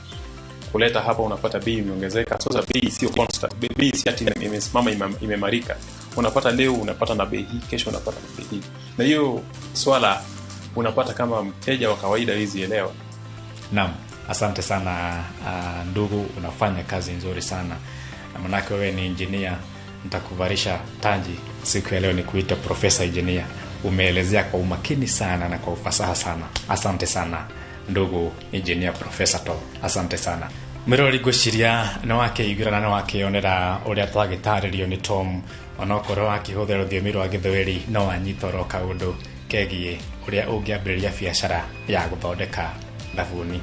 Kuleta hapa unapata bei imeongezeka. Sasa bei sio constant, bei si ati imesimama imemarika. Unapata leo unapata na bei hii, kesho unapata na bei hii. Na hiyo swala unapata kama mteja wa kawaida hizi elewa. Naam, asante sana ndugu, unafanya kazi nzuri sana. Na manake wewe ni engineer, nitakuvarisha taji siku ya leo ni kuita professor engineer. Umeelezea kwa umakini sana na kwa ufasaha sana. Asante sana ndugu engineer professor to. Asante sana. Mwirori ngwĩciria nĩ wakĩiguĩra na nĩ wakĩonera ũrĩa twagĩtarĩrio nĩ Tom, onokorwo akĩhũthĩra rũthiomi rwa Gĩthweri no anyita oro kaũndũ kegiĩ ũrĩa ũngĩambĩrĩria biacara ya gũthondeka thabuni.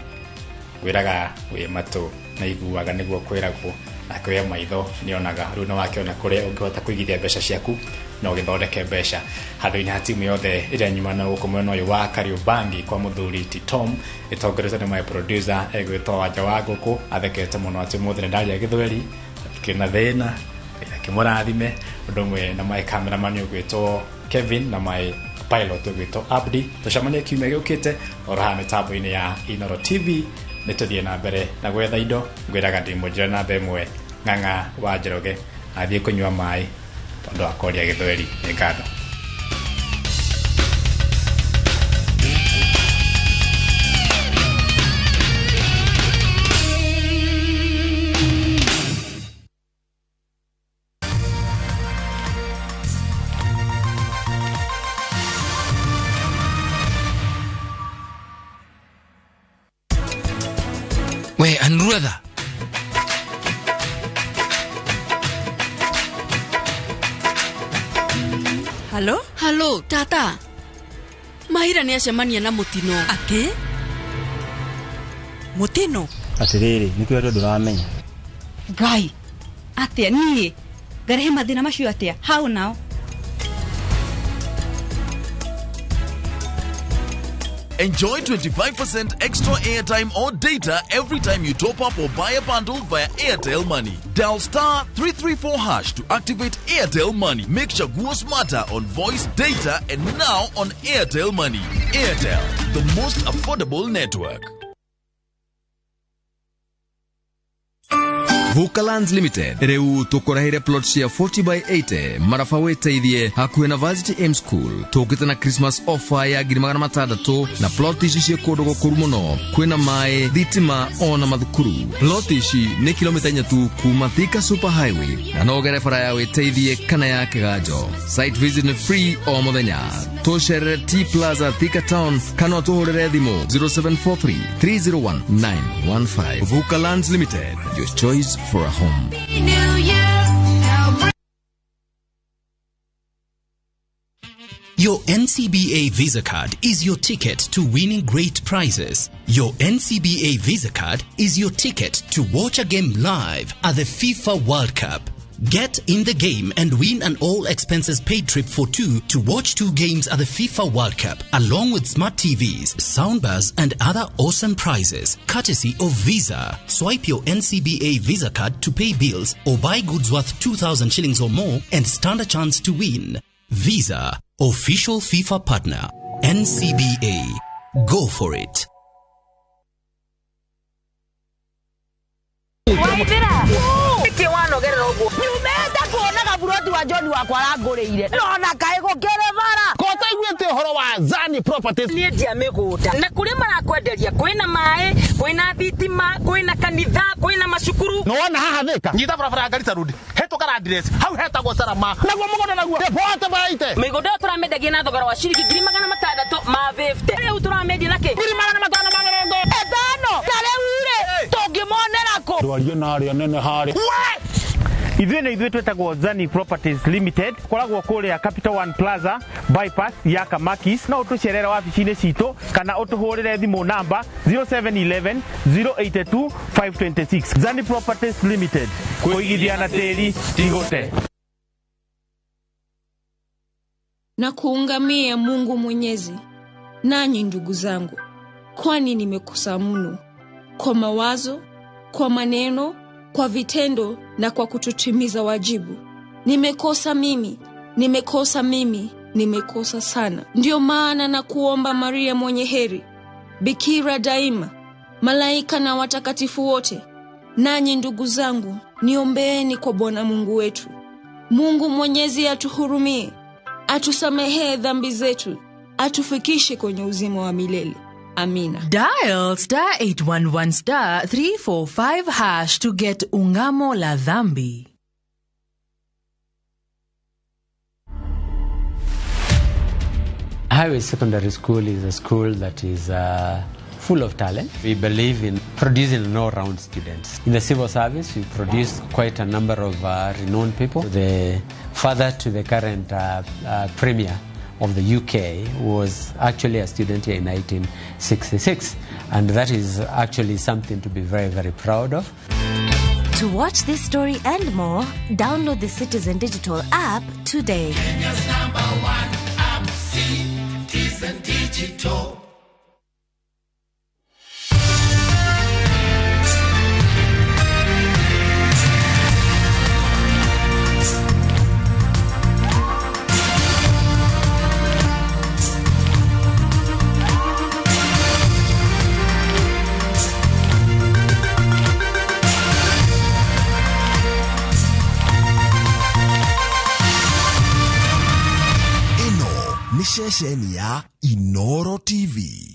Ngwĩraga wĩ matũ na iguaga nĩguo kwĩragwo, na kwĩ maitho nĩonaga. Rĩu nĩ wakĩona kũrĩa ũngĩhota kũigithia mbeca ciaku na ũgĩthondeke mbeca. Handũ-inĩ ha timu yothe ĩrĩa nyuma na gũkũ mwena ũyũ wa Kariobangi kwa mũthuri ti Tom, ĩtongoretio nĩ my producer egwĩtwo Wanja wa Ngũkũ, athekete mũno atĩ ũmũthĩ nĩ ndaria Gĩthweri, hatikĩrĩ na thĩna, akĩmũrathime. Ũndũ ũmwe na my cameraman ũgwĩtwo Kevin na my pilot ũgwĩtwo Abdi. Tũcemanie kiumia gĩũkĩte oro haha mĩtambo-inĩ ya Inooro TV. Nĩtũthiĩ na mbere na gwetha indo. Ngwĩraga ndĩ mũnjĩra namba ĩmwe Ng'ang'a wa Njoroge athiĩ kũnyua maĩ tondũ akoria Gĩthweri. Nĩ ngatho. We, Anuradha. Halo? Halo, tata. Mahira nĩ acemania na mũtino. Atĩ? Mũtino? Atĩrĩrĩ, nĩkĩo andũ ndũramenya. Ngai, atĩa niĩ? Ngarehe mathĩna macio atĩa? How now? Enjoy 25% extra airtime or data every time you top up or buy a bundle via Airtel Money. Dial star 334# to activate Airtel Money. Make Chaguo smarter on voice, data, and now on Airtel Money. Airtel, the most affordable network. Vukalands Limited riu tukoraheire plot cia 40 by 80 maraba witeithie hakuhi na Varsity M School. Tukite na Christmas offer ya 600,000 na plot ici cie kundu gukuru muno, kwina mai, thitima ona mathukuru. Plot ici ni kilomita 4 tu kuma Thika Super Highway na no gere bara ya witeithie kana ya Kiganjo. Site visit ni free o muthenya. Tucerere T Plaza Thika Town kana tuhurire thimu 0743 301 915. Vukalands Limited, your choice for a home. New Year. Your NCBA Visa card is your ticket to winning great prizes. Your NCBA Visa card is your ticket to watch a game live at the FIFA World Cup. Get in the game and win an all-expenses-paid trip for two to watch 2 games at the FIFA World Cup, along with smart TVs, soundbars, and other awesome prizes, courtesy of Visa. Swipe your NCBA Visa card to pay bills or buy goods worth 2,000 shillings or more and stand a chance to win. Visa, official FIFA partner. NCBA. Go for it. Waithira nĩkĩ wanogerera ũguo nyumĩte kuona gaburoti wa John wakwa arangũrĩire nona kaĩ gũkĩrĩ bara ko taiguĩte ũhoro wa Zani Properties. Niĩ ndia mĩgũnda na kũrĩa marakwenderia kwĩna maĩ, kwĩna thitima, kwĩna kanitha, kwĩna macukuru. Nĩwona haha Thika nyita barabara ya Garissa Road hetũka Landress hau hetagwo Salama naguo mũgũnda naguo depote baite mĩgũnda ĩyo tũramĩendagia na thogora wa ciringi 600,000 rĩu tũramĩendia na kĩ 550,000 ta rĩu rĩ tũngĩmonera kũ ndwarie na arĩa nene harĩ Ithuĩ nĩ ithuĩ twĩtagwo Zani Properties Limited, koragwo kũrĩa Capital One Plaza bypass ya Kamakis. No ũtũcerere wabici-inĩ citũ kana ũtũhũrĩre thimũ namba 0711 082 526. Zani Properties Limited, kũigithia na tĩri ti gũte. Na kuungamia Mungu Mwenyezi, nanyi ndugu zangu, kwani nimekosa mno kwa mawazo, kwa maneno, kwa vitendo na kwa kutotimiza wajibu. Nimekosa mimi, nimekosa mimi, nimekosa sana. Ndiyo maana na kuomba Maria mwenye heri, Bikira daima, malaika na watakatifu wote, Nanyi ndugu zangu, niombeeni kwa Bwana Mungu wetu. Mungu Mwenyezi atuhurumie, atusamehee dhambi zetu, atufikishe kwenye uzima wa milele. Amina. Dial star 811 star 345 hash to get Ungamo la Dhambi. Highway Secondary School is a school that is full of talent. We believe in producing an all-round students. In the civil service, we produce quite a number of renowned people. The father to the current premier of the UK was actually a student here in 1966, and that is actually something to be very, very proud of. To watch this story and more, download the Citizen Digital app today. Kenya's number one app, Citizen Digital. Ceceni ya Inoro TV.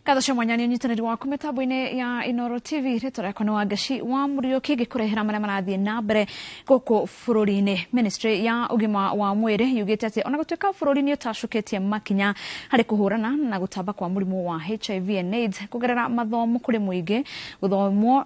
Ngatho cia mwanya nĩ ũnyitanĩri waku mĩtambo-inĩ ya Inoro TV. Rĩtwa rĩakwa nĩ Wangeci wa Mũriũki, ngĩkũrehera marĩa marathiĩ na mbere gũkũ bũrũri-inĩ. Ministry ya ũgima wa mwĩrĩ yugĩte atĩ ona gũtuĩka bũrũri nĩ ũtacũkĩtie makinya harĩ kũhũrana na gũtamba kwa mũrimũ wa HIV and AIDS kũgerera mathomo kũrĩ mũingĩ, gũthomwo,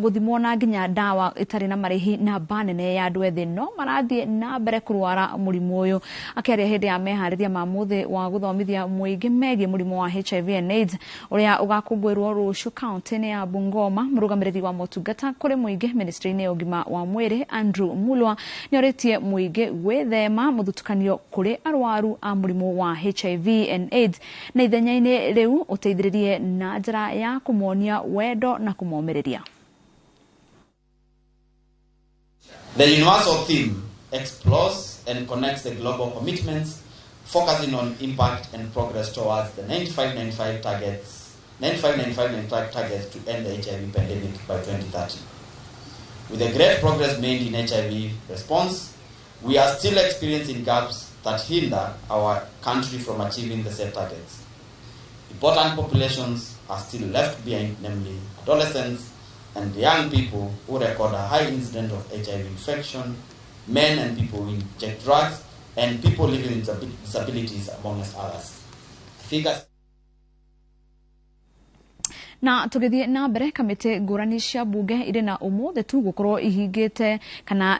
gũthimwo na nginya ndawa ĩtarĩ na marĩhi, namba nene ya andũ ethĩ no marathiĩ na mbere kũrwara mũrimũ ũyũ. Akĩaria hĩndĩ ya meharĩria ma mũthĩ wa gũthomithia mũingĩ megiĩ mũrimũ wa HIV and AIDS ũrĩa ũgakũngũĩrwo rũciũ kaunti-inĩ ya Bungoma, mũrũgamĩrĩri wa motungata kũrĩ mũingĩ ministry-inĩ ya ũgima wa mwĩrĩ Andrew Mulwa nĩorĩtie mũingĩ gwĩthema mũthutũkanio kũrĩ arwaru a mũrimũ wa HIV and AIDS, na ithenya-inĩ rĩu ũteithĩrĩrie na njĩra ya kũmonia wendo na kũmomĩrĩria. The universal theme explores and connects the global commitments, focusing on impact and progress towards the 95-95 targets, 95-95-95 targets to end the HIV pandemic by 2030. With the great progress made in HIV response, we are still experiencing gaps that hinder our country from achieving the set targets. Important populations are still left behind, namely adolescents and young people who record a high incidence of HIV infection, men and people who inject drugs, and people living with disabilities, amongst others. Figures. Na tũgĩthiĩ na mbere, kamĩtĩ ngũrani cia bunge irĩ na ũmũthĩ tu gũkorwo ihingĩte kana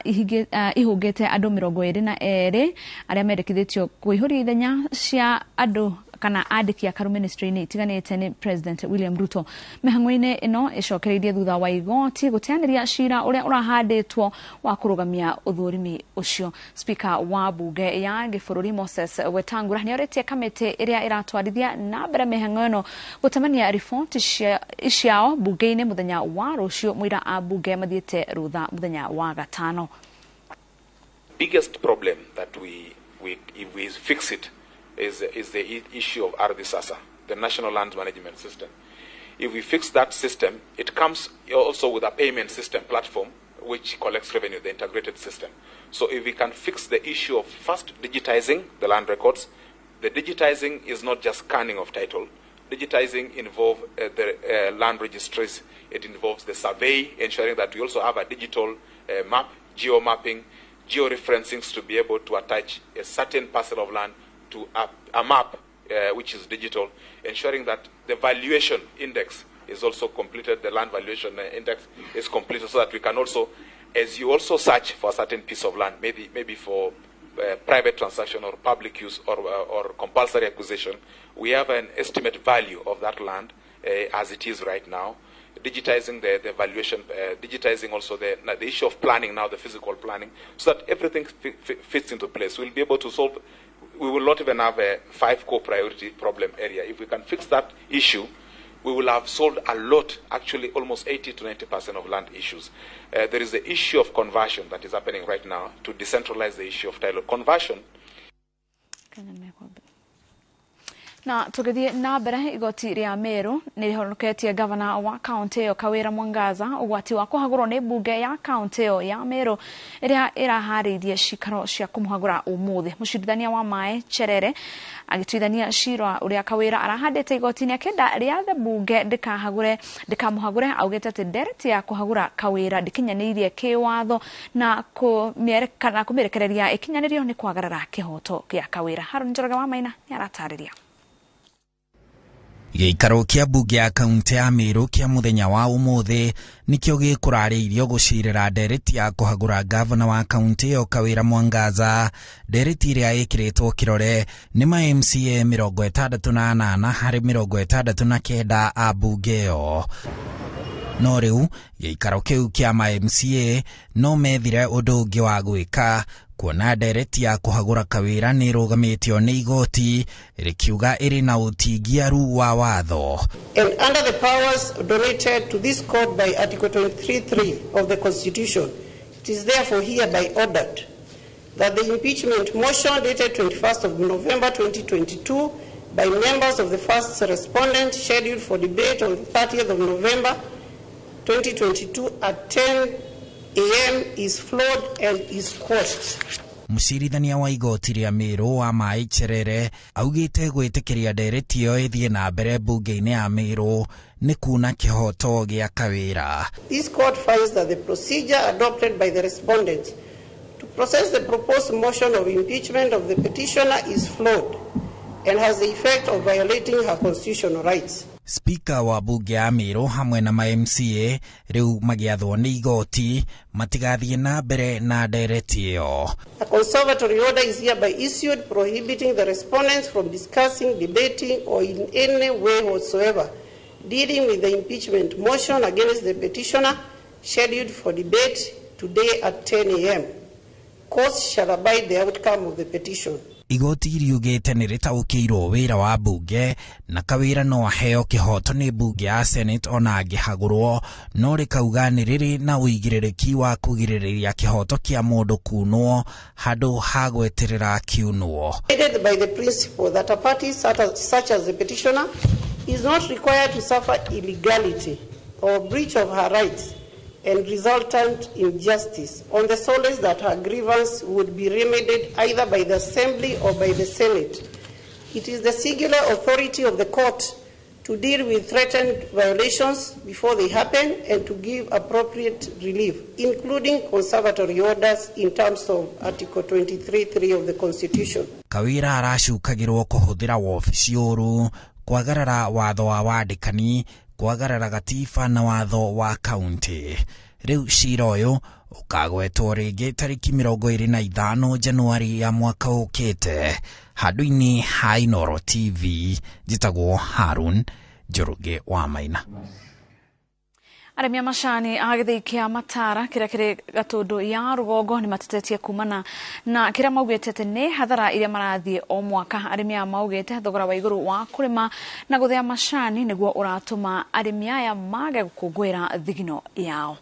ihũngĩte andũ 22 arĩa mendekithĩtio kũihũria ithenya cia andũ kana andĩki a karu ministry-inĩ itiganĩte nĩ President William Ruto. Mĩhang'o-inĩ ĩno ĩcokereirie thutha wa igoti gũteanĩria cira ũrĩa ũrahandĩtwo wa kũrũgamia ũthũrimi ũcio. Speaker wa bunge ya gĩbũrũri Moses Wetangula nĩorĩtie kamĩtĩ ĩrĩa ĩratwarithia na mbere mĩhang'o ĩno gũtemania riboti ciao bunge-inĩ mũthenya wa rũciũ mũira a bunge mathiĩte rũtha mũthenya wa gatano. Biggest problem that we if we fix it is the issue of Ardhi Sasa, the National Land Management System. If we fix that system, it comes also with a payment system platform which collects revenue, the integrated system. So if we can fix the issue of first digitizing the land records, the digitizing is not just scanning of title. Digitizing involves the land registries. It involves the survey, ensuring that we also have a digital map, geo-mapping, geo-referencing to be able to attach a certain parcel of land to a map which is digital, ensuring that the valuation index is also completed, the land valuation index is completed, so that we can also, as you also search for a certain piece of land, maybe for private transaction or public use or compulsory acquisition, we have an estimate value of that land as it is right now. Digitizing the valuation, digitizing also the issue of planning now, the physical planning, so that everything fits into place. We'll be able to solve. We will not even have a 5 core priority problem area. If we can fix that issue, We will have solved a lot, actually almost 80 to 90% of land issues. There is the issue of conversion that is happening right now to decentralize the issue of title. Conversion. Na tugithie na mbere igoti ria Meru ni rihonoketie gavana wa kaunti iyo Kawira Mwangaza ugwati wa kuhagurwo ni bunge ya kaunti iyo ya Meru iria iraharirie cikaro cia kumuhagura umuthi. Mucirithania wa Mae Cherere agituithania cira uria Kawira arahandite igoti-ini akenda riathe bunge ndikamuhagure augite ati ndereti ya kuhagura Kawira ndikinyaniirie kiwatho na kumirekereria ikinyanirio ni kwagarara kihoto gia Kawira. Harun Njoroge wa Maina ni aratariria. Gĩikaro kĩa mbunge ya kaunti ya Meru kĩa mũthenya wa ũmũthĩ nĩkĩo gĩkũrarĩirio gũcirĩra ndereti ya kũhagũra gavana wa kaunti ĩyo Kawira Mwangaza. Ndereti ĩrĩa ĩkĩrĩtwo kĩrore nĩ ma MCA 68 harĩ 69 a mbunge ĩyo. No rĩu gĩikaro kĩu kĩa ma MCA no methire ũndũ ũngĩ wa gwĩka kuona ndereti ya kũhagũra Kawira nĩ ĩrũgamĩtio nĩ igoti rĩkiuga ĩrĩ na ũtingiaru wa watho. And under the powers donated to this court by Article 23(3) of the Constitution, it is therefore hereby ordered that the impeachment motion dated 21st of November 2022 by members of the first respondent scheduled for debate on the 30th of November 2022 at 10 a.m. is flawed and is quashed. Mũcirithania wa igoti rĩa Meru wa Mai Cherere augĩte gwĩtĩkĩria ndereti ĩyo ĩthiĩ na mbere mbunge-inĩ ya Meru nĩ kuna kĩhoto gĩa Kawira. This court finds that the procedure adopted by the respondents to process the proposed motion of impeachment of the petitioner is flawed and has the effect of violating her constitutional rights. Spika wa bunge ya Meru hamwe na ma MCA riu magiathwo ni igoti matigathiĩ na mbere na ndereti ĩyo. A conservatory order is hereby issued prohibiting the respondents from discussing, debating or in any way whatsoever dealing with the impeachment motion against the petitioner scheduled for debate today at 10 a.m. Courts shall abide the outcome of the petition. Igoti riugĩte nĩ rĩtaũkĩirwo wĩra wa bunge na Kawira no aheo kĩhoto nĩ bunge ya Senate ona angĩhagũrwo, no rĩkauga nĩ rĩrĩ na ũigĩrĩrĩki wa kũgirĩrĩria kĩhoto kĩa mũndũ kunwo handũ ha gweterera kiunwo. Guided by the principle that a party such as the petitioner is not required to suffer illegality or breach of her rights and resultant injustice on the solace that her grievance would be remedied either by the Assembly or by the Senate. It is the singular authority of the court to deal with threatened violations before they happen and to give appropriate relief, including conservatory orders in terms of Article 23(3) of the Constitution. Kawira aracukagirwo kũhũthĩra wobici ũru, kwagarara watho wa wandĩkani, kwagarara gatiba na watho wa kaunti. Rĩu cira ũyũ ũkagwetwo rĩngĩ tarĩki 25 Januari ya mwaka ũkĩte. Handũ-inĩ ha Inooro TV, njĩtagwo Harun Njoroge wa Maina. Arĩmi a macani a gĩthĩi kĩa Matara kĩrĩa kĩrĩ Gatũndũ ya rũgongo nĩ matetetie kumana na kĩrĩa maugĩte atĩ nĩ hathara iria marathiĩ o mwaka. Arĩmi aya maugĩte thogora wa igũrũ wa kũrĩma na gũthĩa macani nĩguo ũratũma arĩmi aya mage gũkũngũĩra thigino yao.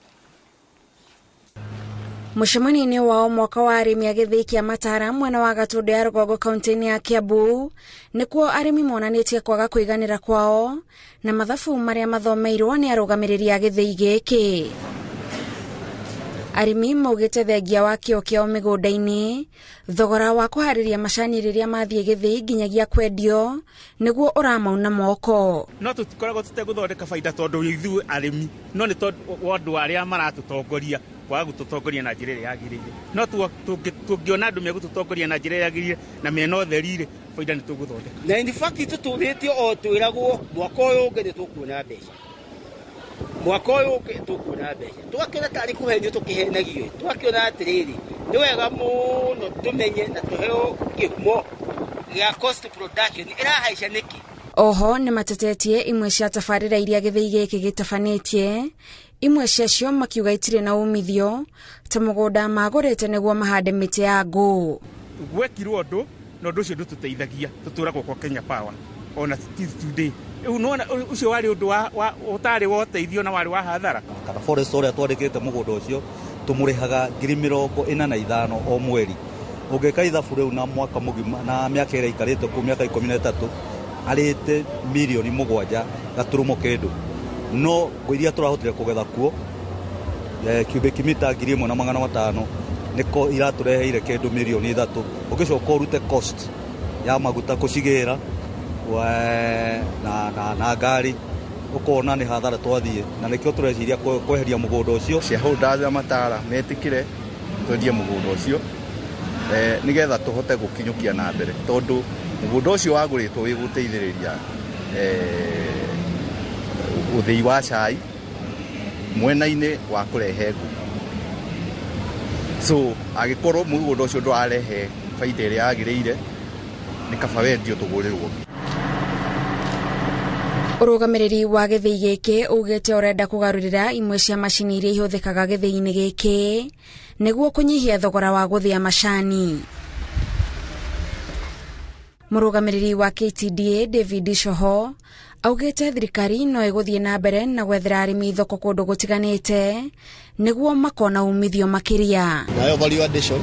Mũcemanio-inĩ wao mwaka wa arĩmi a gĩthĩi kĩa Matara mwena wa Gatũndũ ya rũgongo kaunti-inĩ ya Kiambu nĩkuo arĩmi monanĩtie kwaga kũiganĩra kwao na mathabu marĩa mathomeirwo nĩ arũgamĩrĩri a gĩthĩi gĩkĩ. Arĩmi maugĩte thengia wa kĩo kĩao mĩgũnda-inĩ, thogora wa kũharĩria macani rĩrĩa mathiĩ gĩthĩi nginyagia kwendio nĩguo ũramauna moko. No tũtikoragwo tũtegũthondeka baida tondũ ithuĩ arĩmi no nĩ tondũ wa andũ arĩa maratũtongoria kwaga gũtũtongoria na njĩra ĩrĩa yagĩrĩire. No tũngĩona andũ megũtũtongoria na njĩra ĩrĩa yagĩrĩire na mena ũtheri-rĩ, baida nĩ tũgũthondeka. Na in fact tũtũrĩtio o twĩragwo mwaka ũyũ ũngĩ nĩ tũkuona mbeca. Mwaka ũyũ ũngĩ tũkuona mbeca. Tũgakĩona tarĩ kũhenio tũkĩhenagio. Tũgakĩona atĩrĩrĩ, nĩ wega mũno tũmenye na tũheo kĩhumo gĩa cost production ĩrahaica nĩkĩ. Oho nĩ matetetie imwe cia tabarĩra iria gĩthĩi gĩkĩ gĩtabanĩtie, imwe ciacio makiuga itirĩ na umithio ta mũgũnda magũrĩte nĩguo mahande mĩtĩ ya ngũ. Gwekirwo ũndũ na ũndũ ũcio ndũtũteithagia, tũtũragwo kwa Kenya Power. Ona till today rĩu nĩwona ũcio warĩ ũndũ wa ũtarĩ wa ũteithio na warĩ wa hathara. Kana forest ũrĩa twandĩkĩte mũgũnda ũcio tũmũrĩhaga 45,000 o mweri. Ũngĩka ithabu rĩu na mwaka mũgima na mĩaka ĩrĩa aikarĩte kũu mĩaka 13 arĩte 7.9 million. No ngũ iria tũrahotire kũgetha kuo cubic mita 1,500 nĩko iratũreheire kĩndũ 3 million. Ũngĩcoka ũrute cost ya maguta kũcigĩra na ngari, ũkona nĩ hathara twathiĩ, na nĩkĩo tũreciria kweheria mũgũnda ũcio. Shareholders a Matara metĩkĩre twendie mũgũnda ũcio nĩgetha tũhote gũkinyũkia na mbere, tondũ mũgũnda ũcio wagũrĩtwo wĩ gũteithĩrĩria ũthĩi wa cai mwena-inĩ wa kũrehe ngũ. So angĩkorwo mũgũnda ũcio ndũrarehe baida ĩrĩa yagĩrĩire, nĩ kaba wendio tũgũrĩrwo. Ũrũgamĩrĩri wa gĩthĩi gĩkĩ ugĩte ũrenda kũgarũrĩra imwe cia macini iria ihũthĩkaga gĩthĩi-inĩ gĩkĩ nĩguo kũnyihia thogora wa gũthĩa macani. Mũrũgamĩrĩri wa KTDA David Coho augĩte thirikari no ĩgũthiĩ na mbere na gwethera arĩmi thoko kũndũ gũtiganĩte nĩguo makona umithio makĩria. Nayo value addition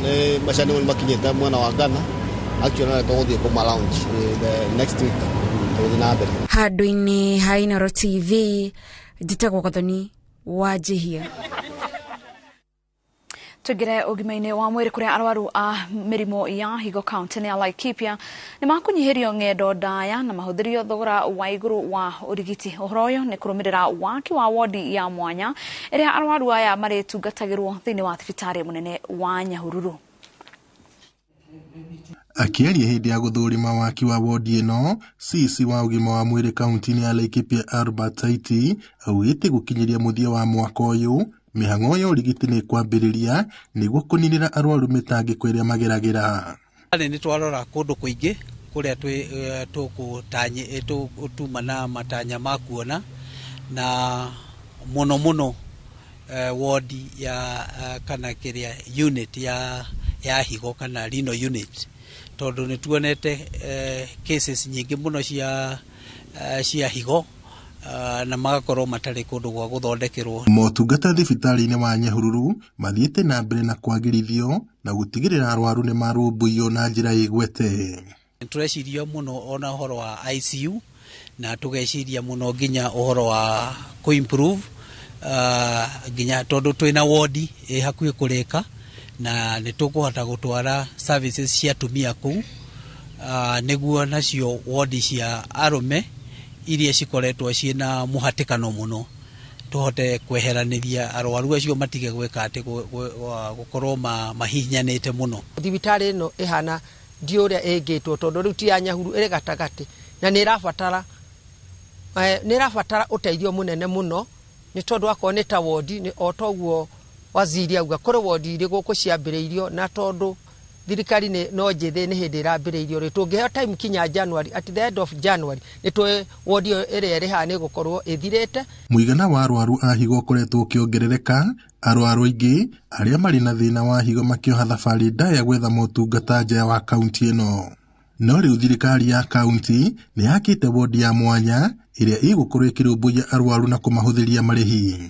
nĩ macani nĩ makinyĩte mwena wa Ghana. Actually, no tũgũthiĩ kũma launch the next week, tũgũthiĩ na mbere. Handũ-inĩ ha Inooro TV, njĩtagwo Gathoni wa Njihia. Tũingĩre ũgima-inĩ wa mwĩrĩ, kũrĩa arwaru a mĩrimũ ya higo kaunti-inĩ ya Laikipia nĩ makũnyihĩrio ng'endo ndaya na mahũthĩrio thogora wa igũrũ wa ũrigiti. Ũhoro ũyũ nĩ kũrũmĩrĩra waki wa wodi ya mwanya ĩrĩa arwaru aya marĩtungatagĩrwo thĩinĩ wa thibitarĩ mũnene wa Nyahururu. Akĩaria hĩndĩ ya gũthũrima waki wa wodi ĩno, CC wa ũgima wa mwĩrĩ kaunti-inĩ ya Laikipia Albert Saiti augĩte gũkinyĩria mũthia wa mwaka ũyũ, mĩhang'o ya ũrigiti nĩ ĩkwambĩrĩria nĩguo kũninĩra arwaru mĩtangĩko ĩrĩa mageragĩra. Nĩ twarora kũndũ kũingĩ kũrĩa twĩ tuma na matanya ma kuona na mũno mũno wodi ya kana kĩrĩa unit ya higo kana renal unit, tondũ nĩ tuonete cases nyingĩ mũno cia higo na magakorwo matarĩ kũndũ gwa gũthondekerwo. Motungata thibitarĩ-inĩ wa Nyahururu mathiĩte na mbere na kwagĩrithio na gũtigĩrĩra arwaru nĩ marũmbũiyo na njĩra ĩgwete. Tũreciria mũno ona ũhoro wa ICU na tũgeciria mũno nginya ũhoro wa kũ-improve nginya tondũ twĩna wodi ĩ hakuhĩ kũrĩka na nĩ tũkũhota gũtwara services cia atumia kũu, nĩguo nacio wodi cia arũme iria cikoretwo ciĩna mũhatĩkano mũno tũhote kweheranĩria arwaru acio matige gwĩka atĩ gũkorwo mahihinyanĩte mũno. Thibitarĩ ĩno ĩhana ndi ũrĩa ĩngĩtwo, tondũ rĩu ti ya Nyahururu, ĩrĩ gatagatĩ na nĩ ĩrabatara ũteithio mũnene mũno, nĩ tondũ akorwo nĩ ta wodi nĩ o toguo waziri auga kũrĩ wodi irĩ gũkũ ciambĩrĩirio, na tondũ thirikari nĩ no njĩthĩ, nĩ hĩndĩ ĩrambĩrĩirio rĩ, tũngĩheo time kinya January, at the end of January, nĩ tũĩ wodi ĩyo ĩrĩa ĩrĩ haha nĩ ĩgũkorwo ĩthirĩte. Mũigana wa arwaru a higo ũkoretwo ũkĩongerereka, arwaru aingĩ arĩa marĩ na thĩna wa higo makĩoha thabarĩ ndaya gwetha motungata nja wa kaunti ĩno. No rĩu thirikari ya kaunti nĩ yakĩte wodi ya mwanya ĩrĩa ĩgũkorwo ĩkĩrũmbũiya arwaru na kũmahũthĩria marĩhi.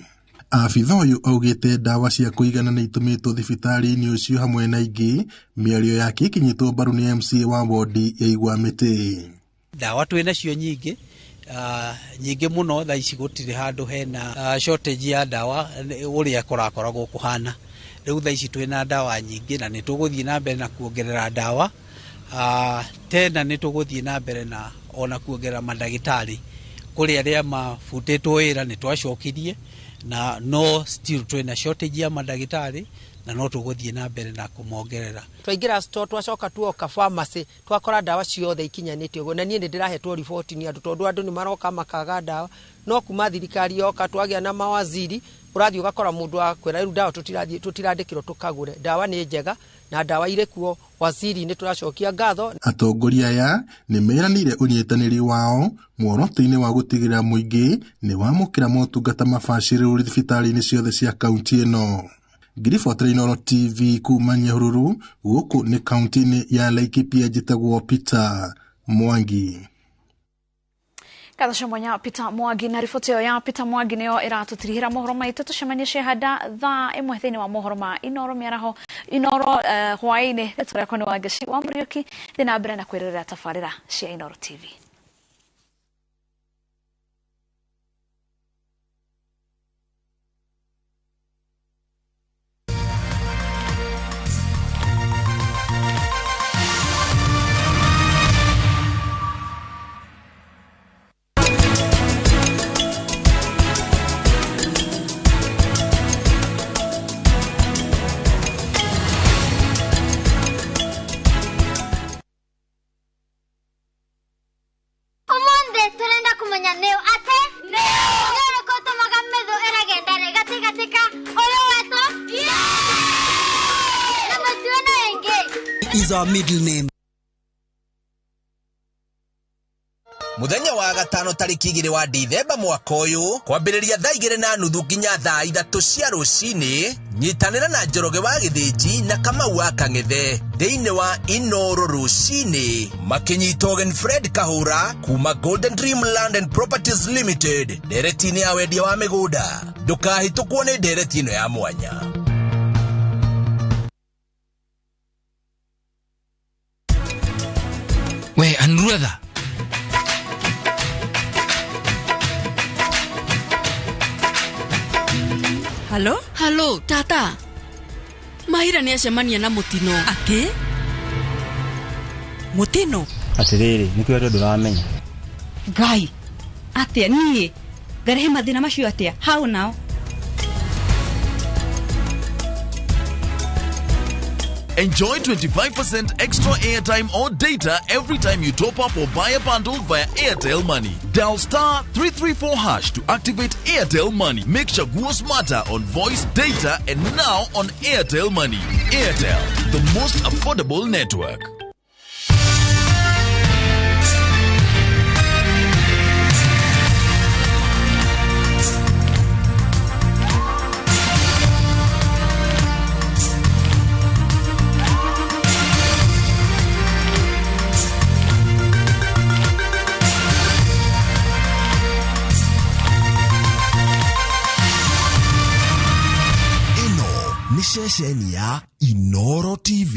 Abitha ũyũ augĩte ndawa cia kũigana nĩ itũmĩtwo thibitarĩ-inĩ ũcio hamwe na ingĩ. Mĩario yake ĩkinyĩtwo mbaru nĩ MCA wa wodi ya Igwamĩtĩ. Ndawa twĩ nacio nyingĩ, nyingĩ mũno. Thaa ici gũtirĩ handũ hena shortage ya ndawa ũrĩa kũrakoragwo kũhana. Rĩu thaa ici twĩna ndawa nyingĩ na nĩ tũgũthiĩ na mbere na kuongerera ndawa. Tena nĩ tũgũthiĩ na mbere na ona kuongerera mandagĩtarĩ. Kũrĩ arĩa mabutĩtwo wĩra, nĩ twacokirie, na no still twĩna shortage ya mandagĩtarĩ na no tũgũthiĩ na mbere na kũmongerera. Twaingĩra store, twacoka tuoka pharmacy, twakora ndawa ciothe ikinyanĩte ũguo. Na niĩ nĩ ndĩrahetwo riboti nĩ andũ, tondũ andũ nĩ maroka makaga ndawa. No kuma thirikari yoka, twagĩa na mawaziri, ũrathiĩ ũgakora mũndũ akwĩra rĩu ndawa tũtirathiĩ, tũtirandĩkĩrwo tũkagũre. Ndawa nĩ njega na ndawa irĩ kuo. Waziri, nĩ tũracokia ngatho. Atongoria aya nĩ meranĩire ũnyitanĩri wao muoroto-inĩ wa gũtigĩrĩra mũingĩ nĩ wamũkĩra motungata mabacĩrĩru thibitarĩ-inĩ ciothe cia kaunti ĩno. Ngiribotera Inooro TV kuma Nyahururu, gũkũ nĩ kaunti-inĩ ya Laikipia, njĩtagwo Peter Mwangi. Ngatho mwanya Peter Mwangi na riboti ĩyo ya Peter Mwangi nĩyo ĩratũtirihĩra mohoro maitũ. Tũcemanie Shehada thaa 1 thĩinĩ wa mohoro ma Inoro mĩaraho Inoro hwaĩ-inĩ. Rĩtwa rĩakwa nĩ Wangeci wa Mũriũki, thiĩ na mbere na kwĩrorera tabarĩra cia Inoro TV. Is our middle name. Muthenya wa gatano tariki 2 wa Dithemba mwaka uyu kwambĩrĩria thaa 2:30 nginya thaa 3 cia rũcinĩ, nyitanĩra na Njoroge wa Gĩthĩnji na Kamau wa Kang'ethe thĩinĩ wa Inoro rũcinĩ makĩnyita ũgeni Fred Kahũra kuma Golden Dream Land and Properties Limited ndereti-inĩ ya wendia wa mĩgũnda. Ndũkahĩtũkwo nĩ ndereti ĩno ya mwanya. We Anuradha, Halo? Halo, tata. Mahira nĩ acemania na mũtino. Atĩ? Mũtino? Atĩrĩrĩ, nĩkĩo andũ ndũramenya. Ngai, atĩa niĩ? Ngarehe mathĩna macio atĩa? How now? Enjoy 25% extra airtime or data every time you top up or buy a bundle via Airtel Money. Dial star 334 hash to activate Airtel Money. Make Chaguo smarter on voice, data, and now on Airtel Money. Airtel, the most affordable network. Ceceni ya Inoro TV.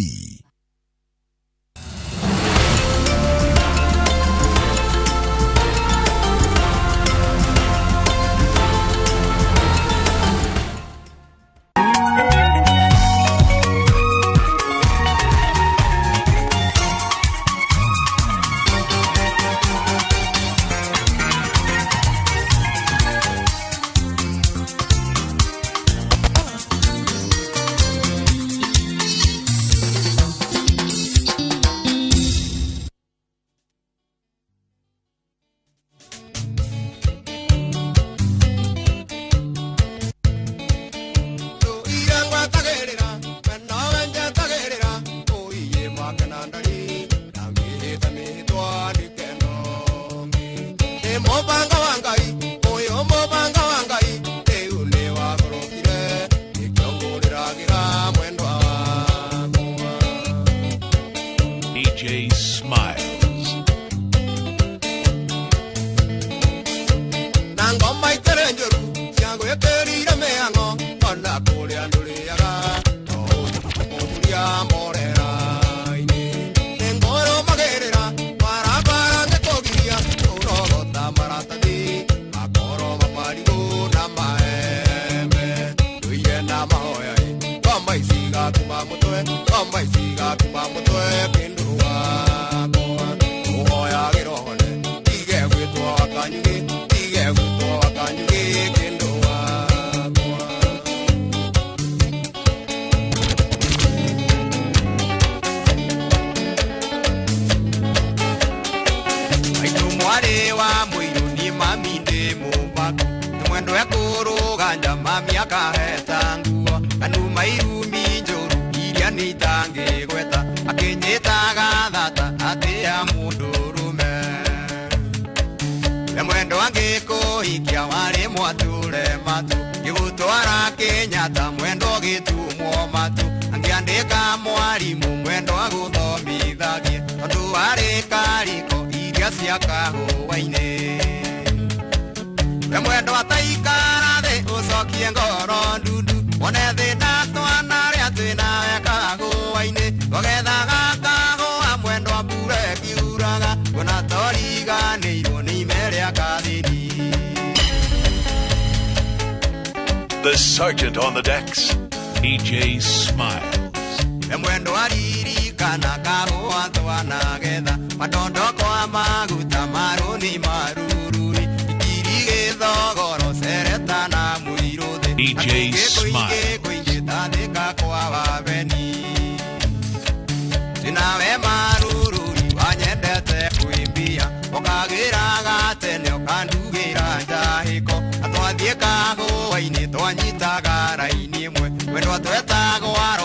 DJ Smiles. Nangoma itere njoru ciango yeterire meango ona kuria nduriaga to kuria morera-ini nengoro magerera barabara ngekugiria urogota maratathi makoro maparigo na maembe nduire na mahoya ngoma iciga kuma mutwe ngoma iciga kuma mutwe kindu wakwa uhoyagĩra tige gwĩtwo wakanyugi tige gwĩtwo wakanyugi kindu wakwa. Maitũ mwarĩ wa mũirũ niĩ mami ndĩ mũmbaku nĩ mwendo ekũrũganja mami akaheta nguo kanuma irumi njũru iria nĩ itangĩgweta akinyitaga thata atia mũndũrũme we mwendo angĩkũhikia warĩ mwature matu gĩgũtwara Kenyatta mwendo gĩtumwo matu angĩandĩka mwarimũ mwendo agũthomithagie tondũ warĩ kariko. iria cia kahũa-inĩ. We mwendwa taikara thĩ ũcokie ngoro ndundu, wone thĩna twana rĩa twĩnawe kahũa-inĩ. Twagethaga kahũa mwendwa mbura ĩkiuraga, kuona toriganĩirwo nĩ ime rĩa kathĩni. The sergeant on the decks, DJ Smiles. We mwendwa ririkana kahũa twanagetha, matondoko maguta marũni marururi, ikiri gĩthogoro cereta na mũirũ thĩ. DJ Smiles. Kũingĩ tathĩka kwa wabeni. Twĩnawe marururi wanyendete kũimbia, ũkagĩraga tene ũkandugĩra njahĩko. Na twathiĩ kahũa-inĩ twanyitaga raini ĩmwe, mwendwa twetagwo aro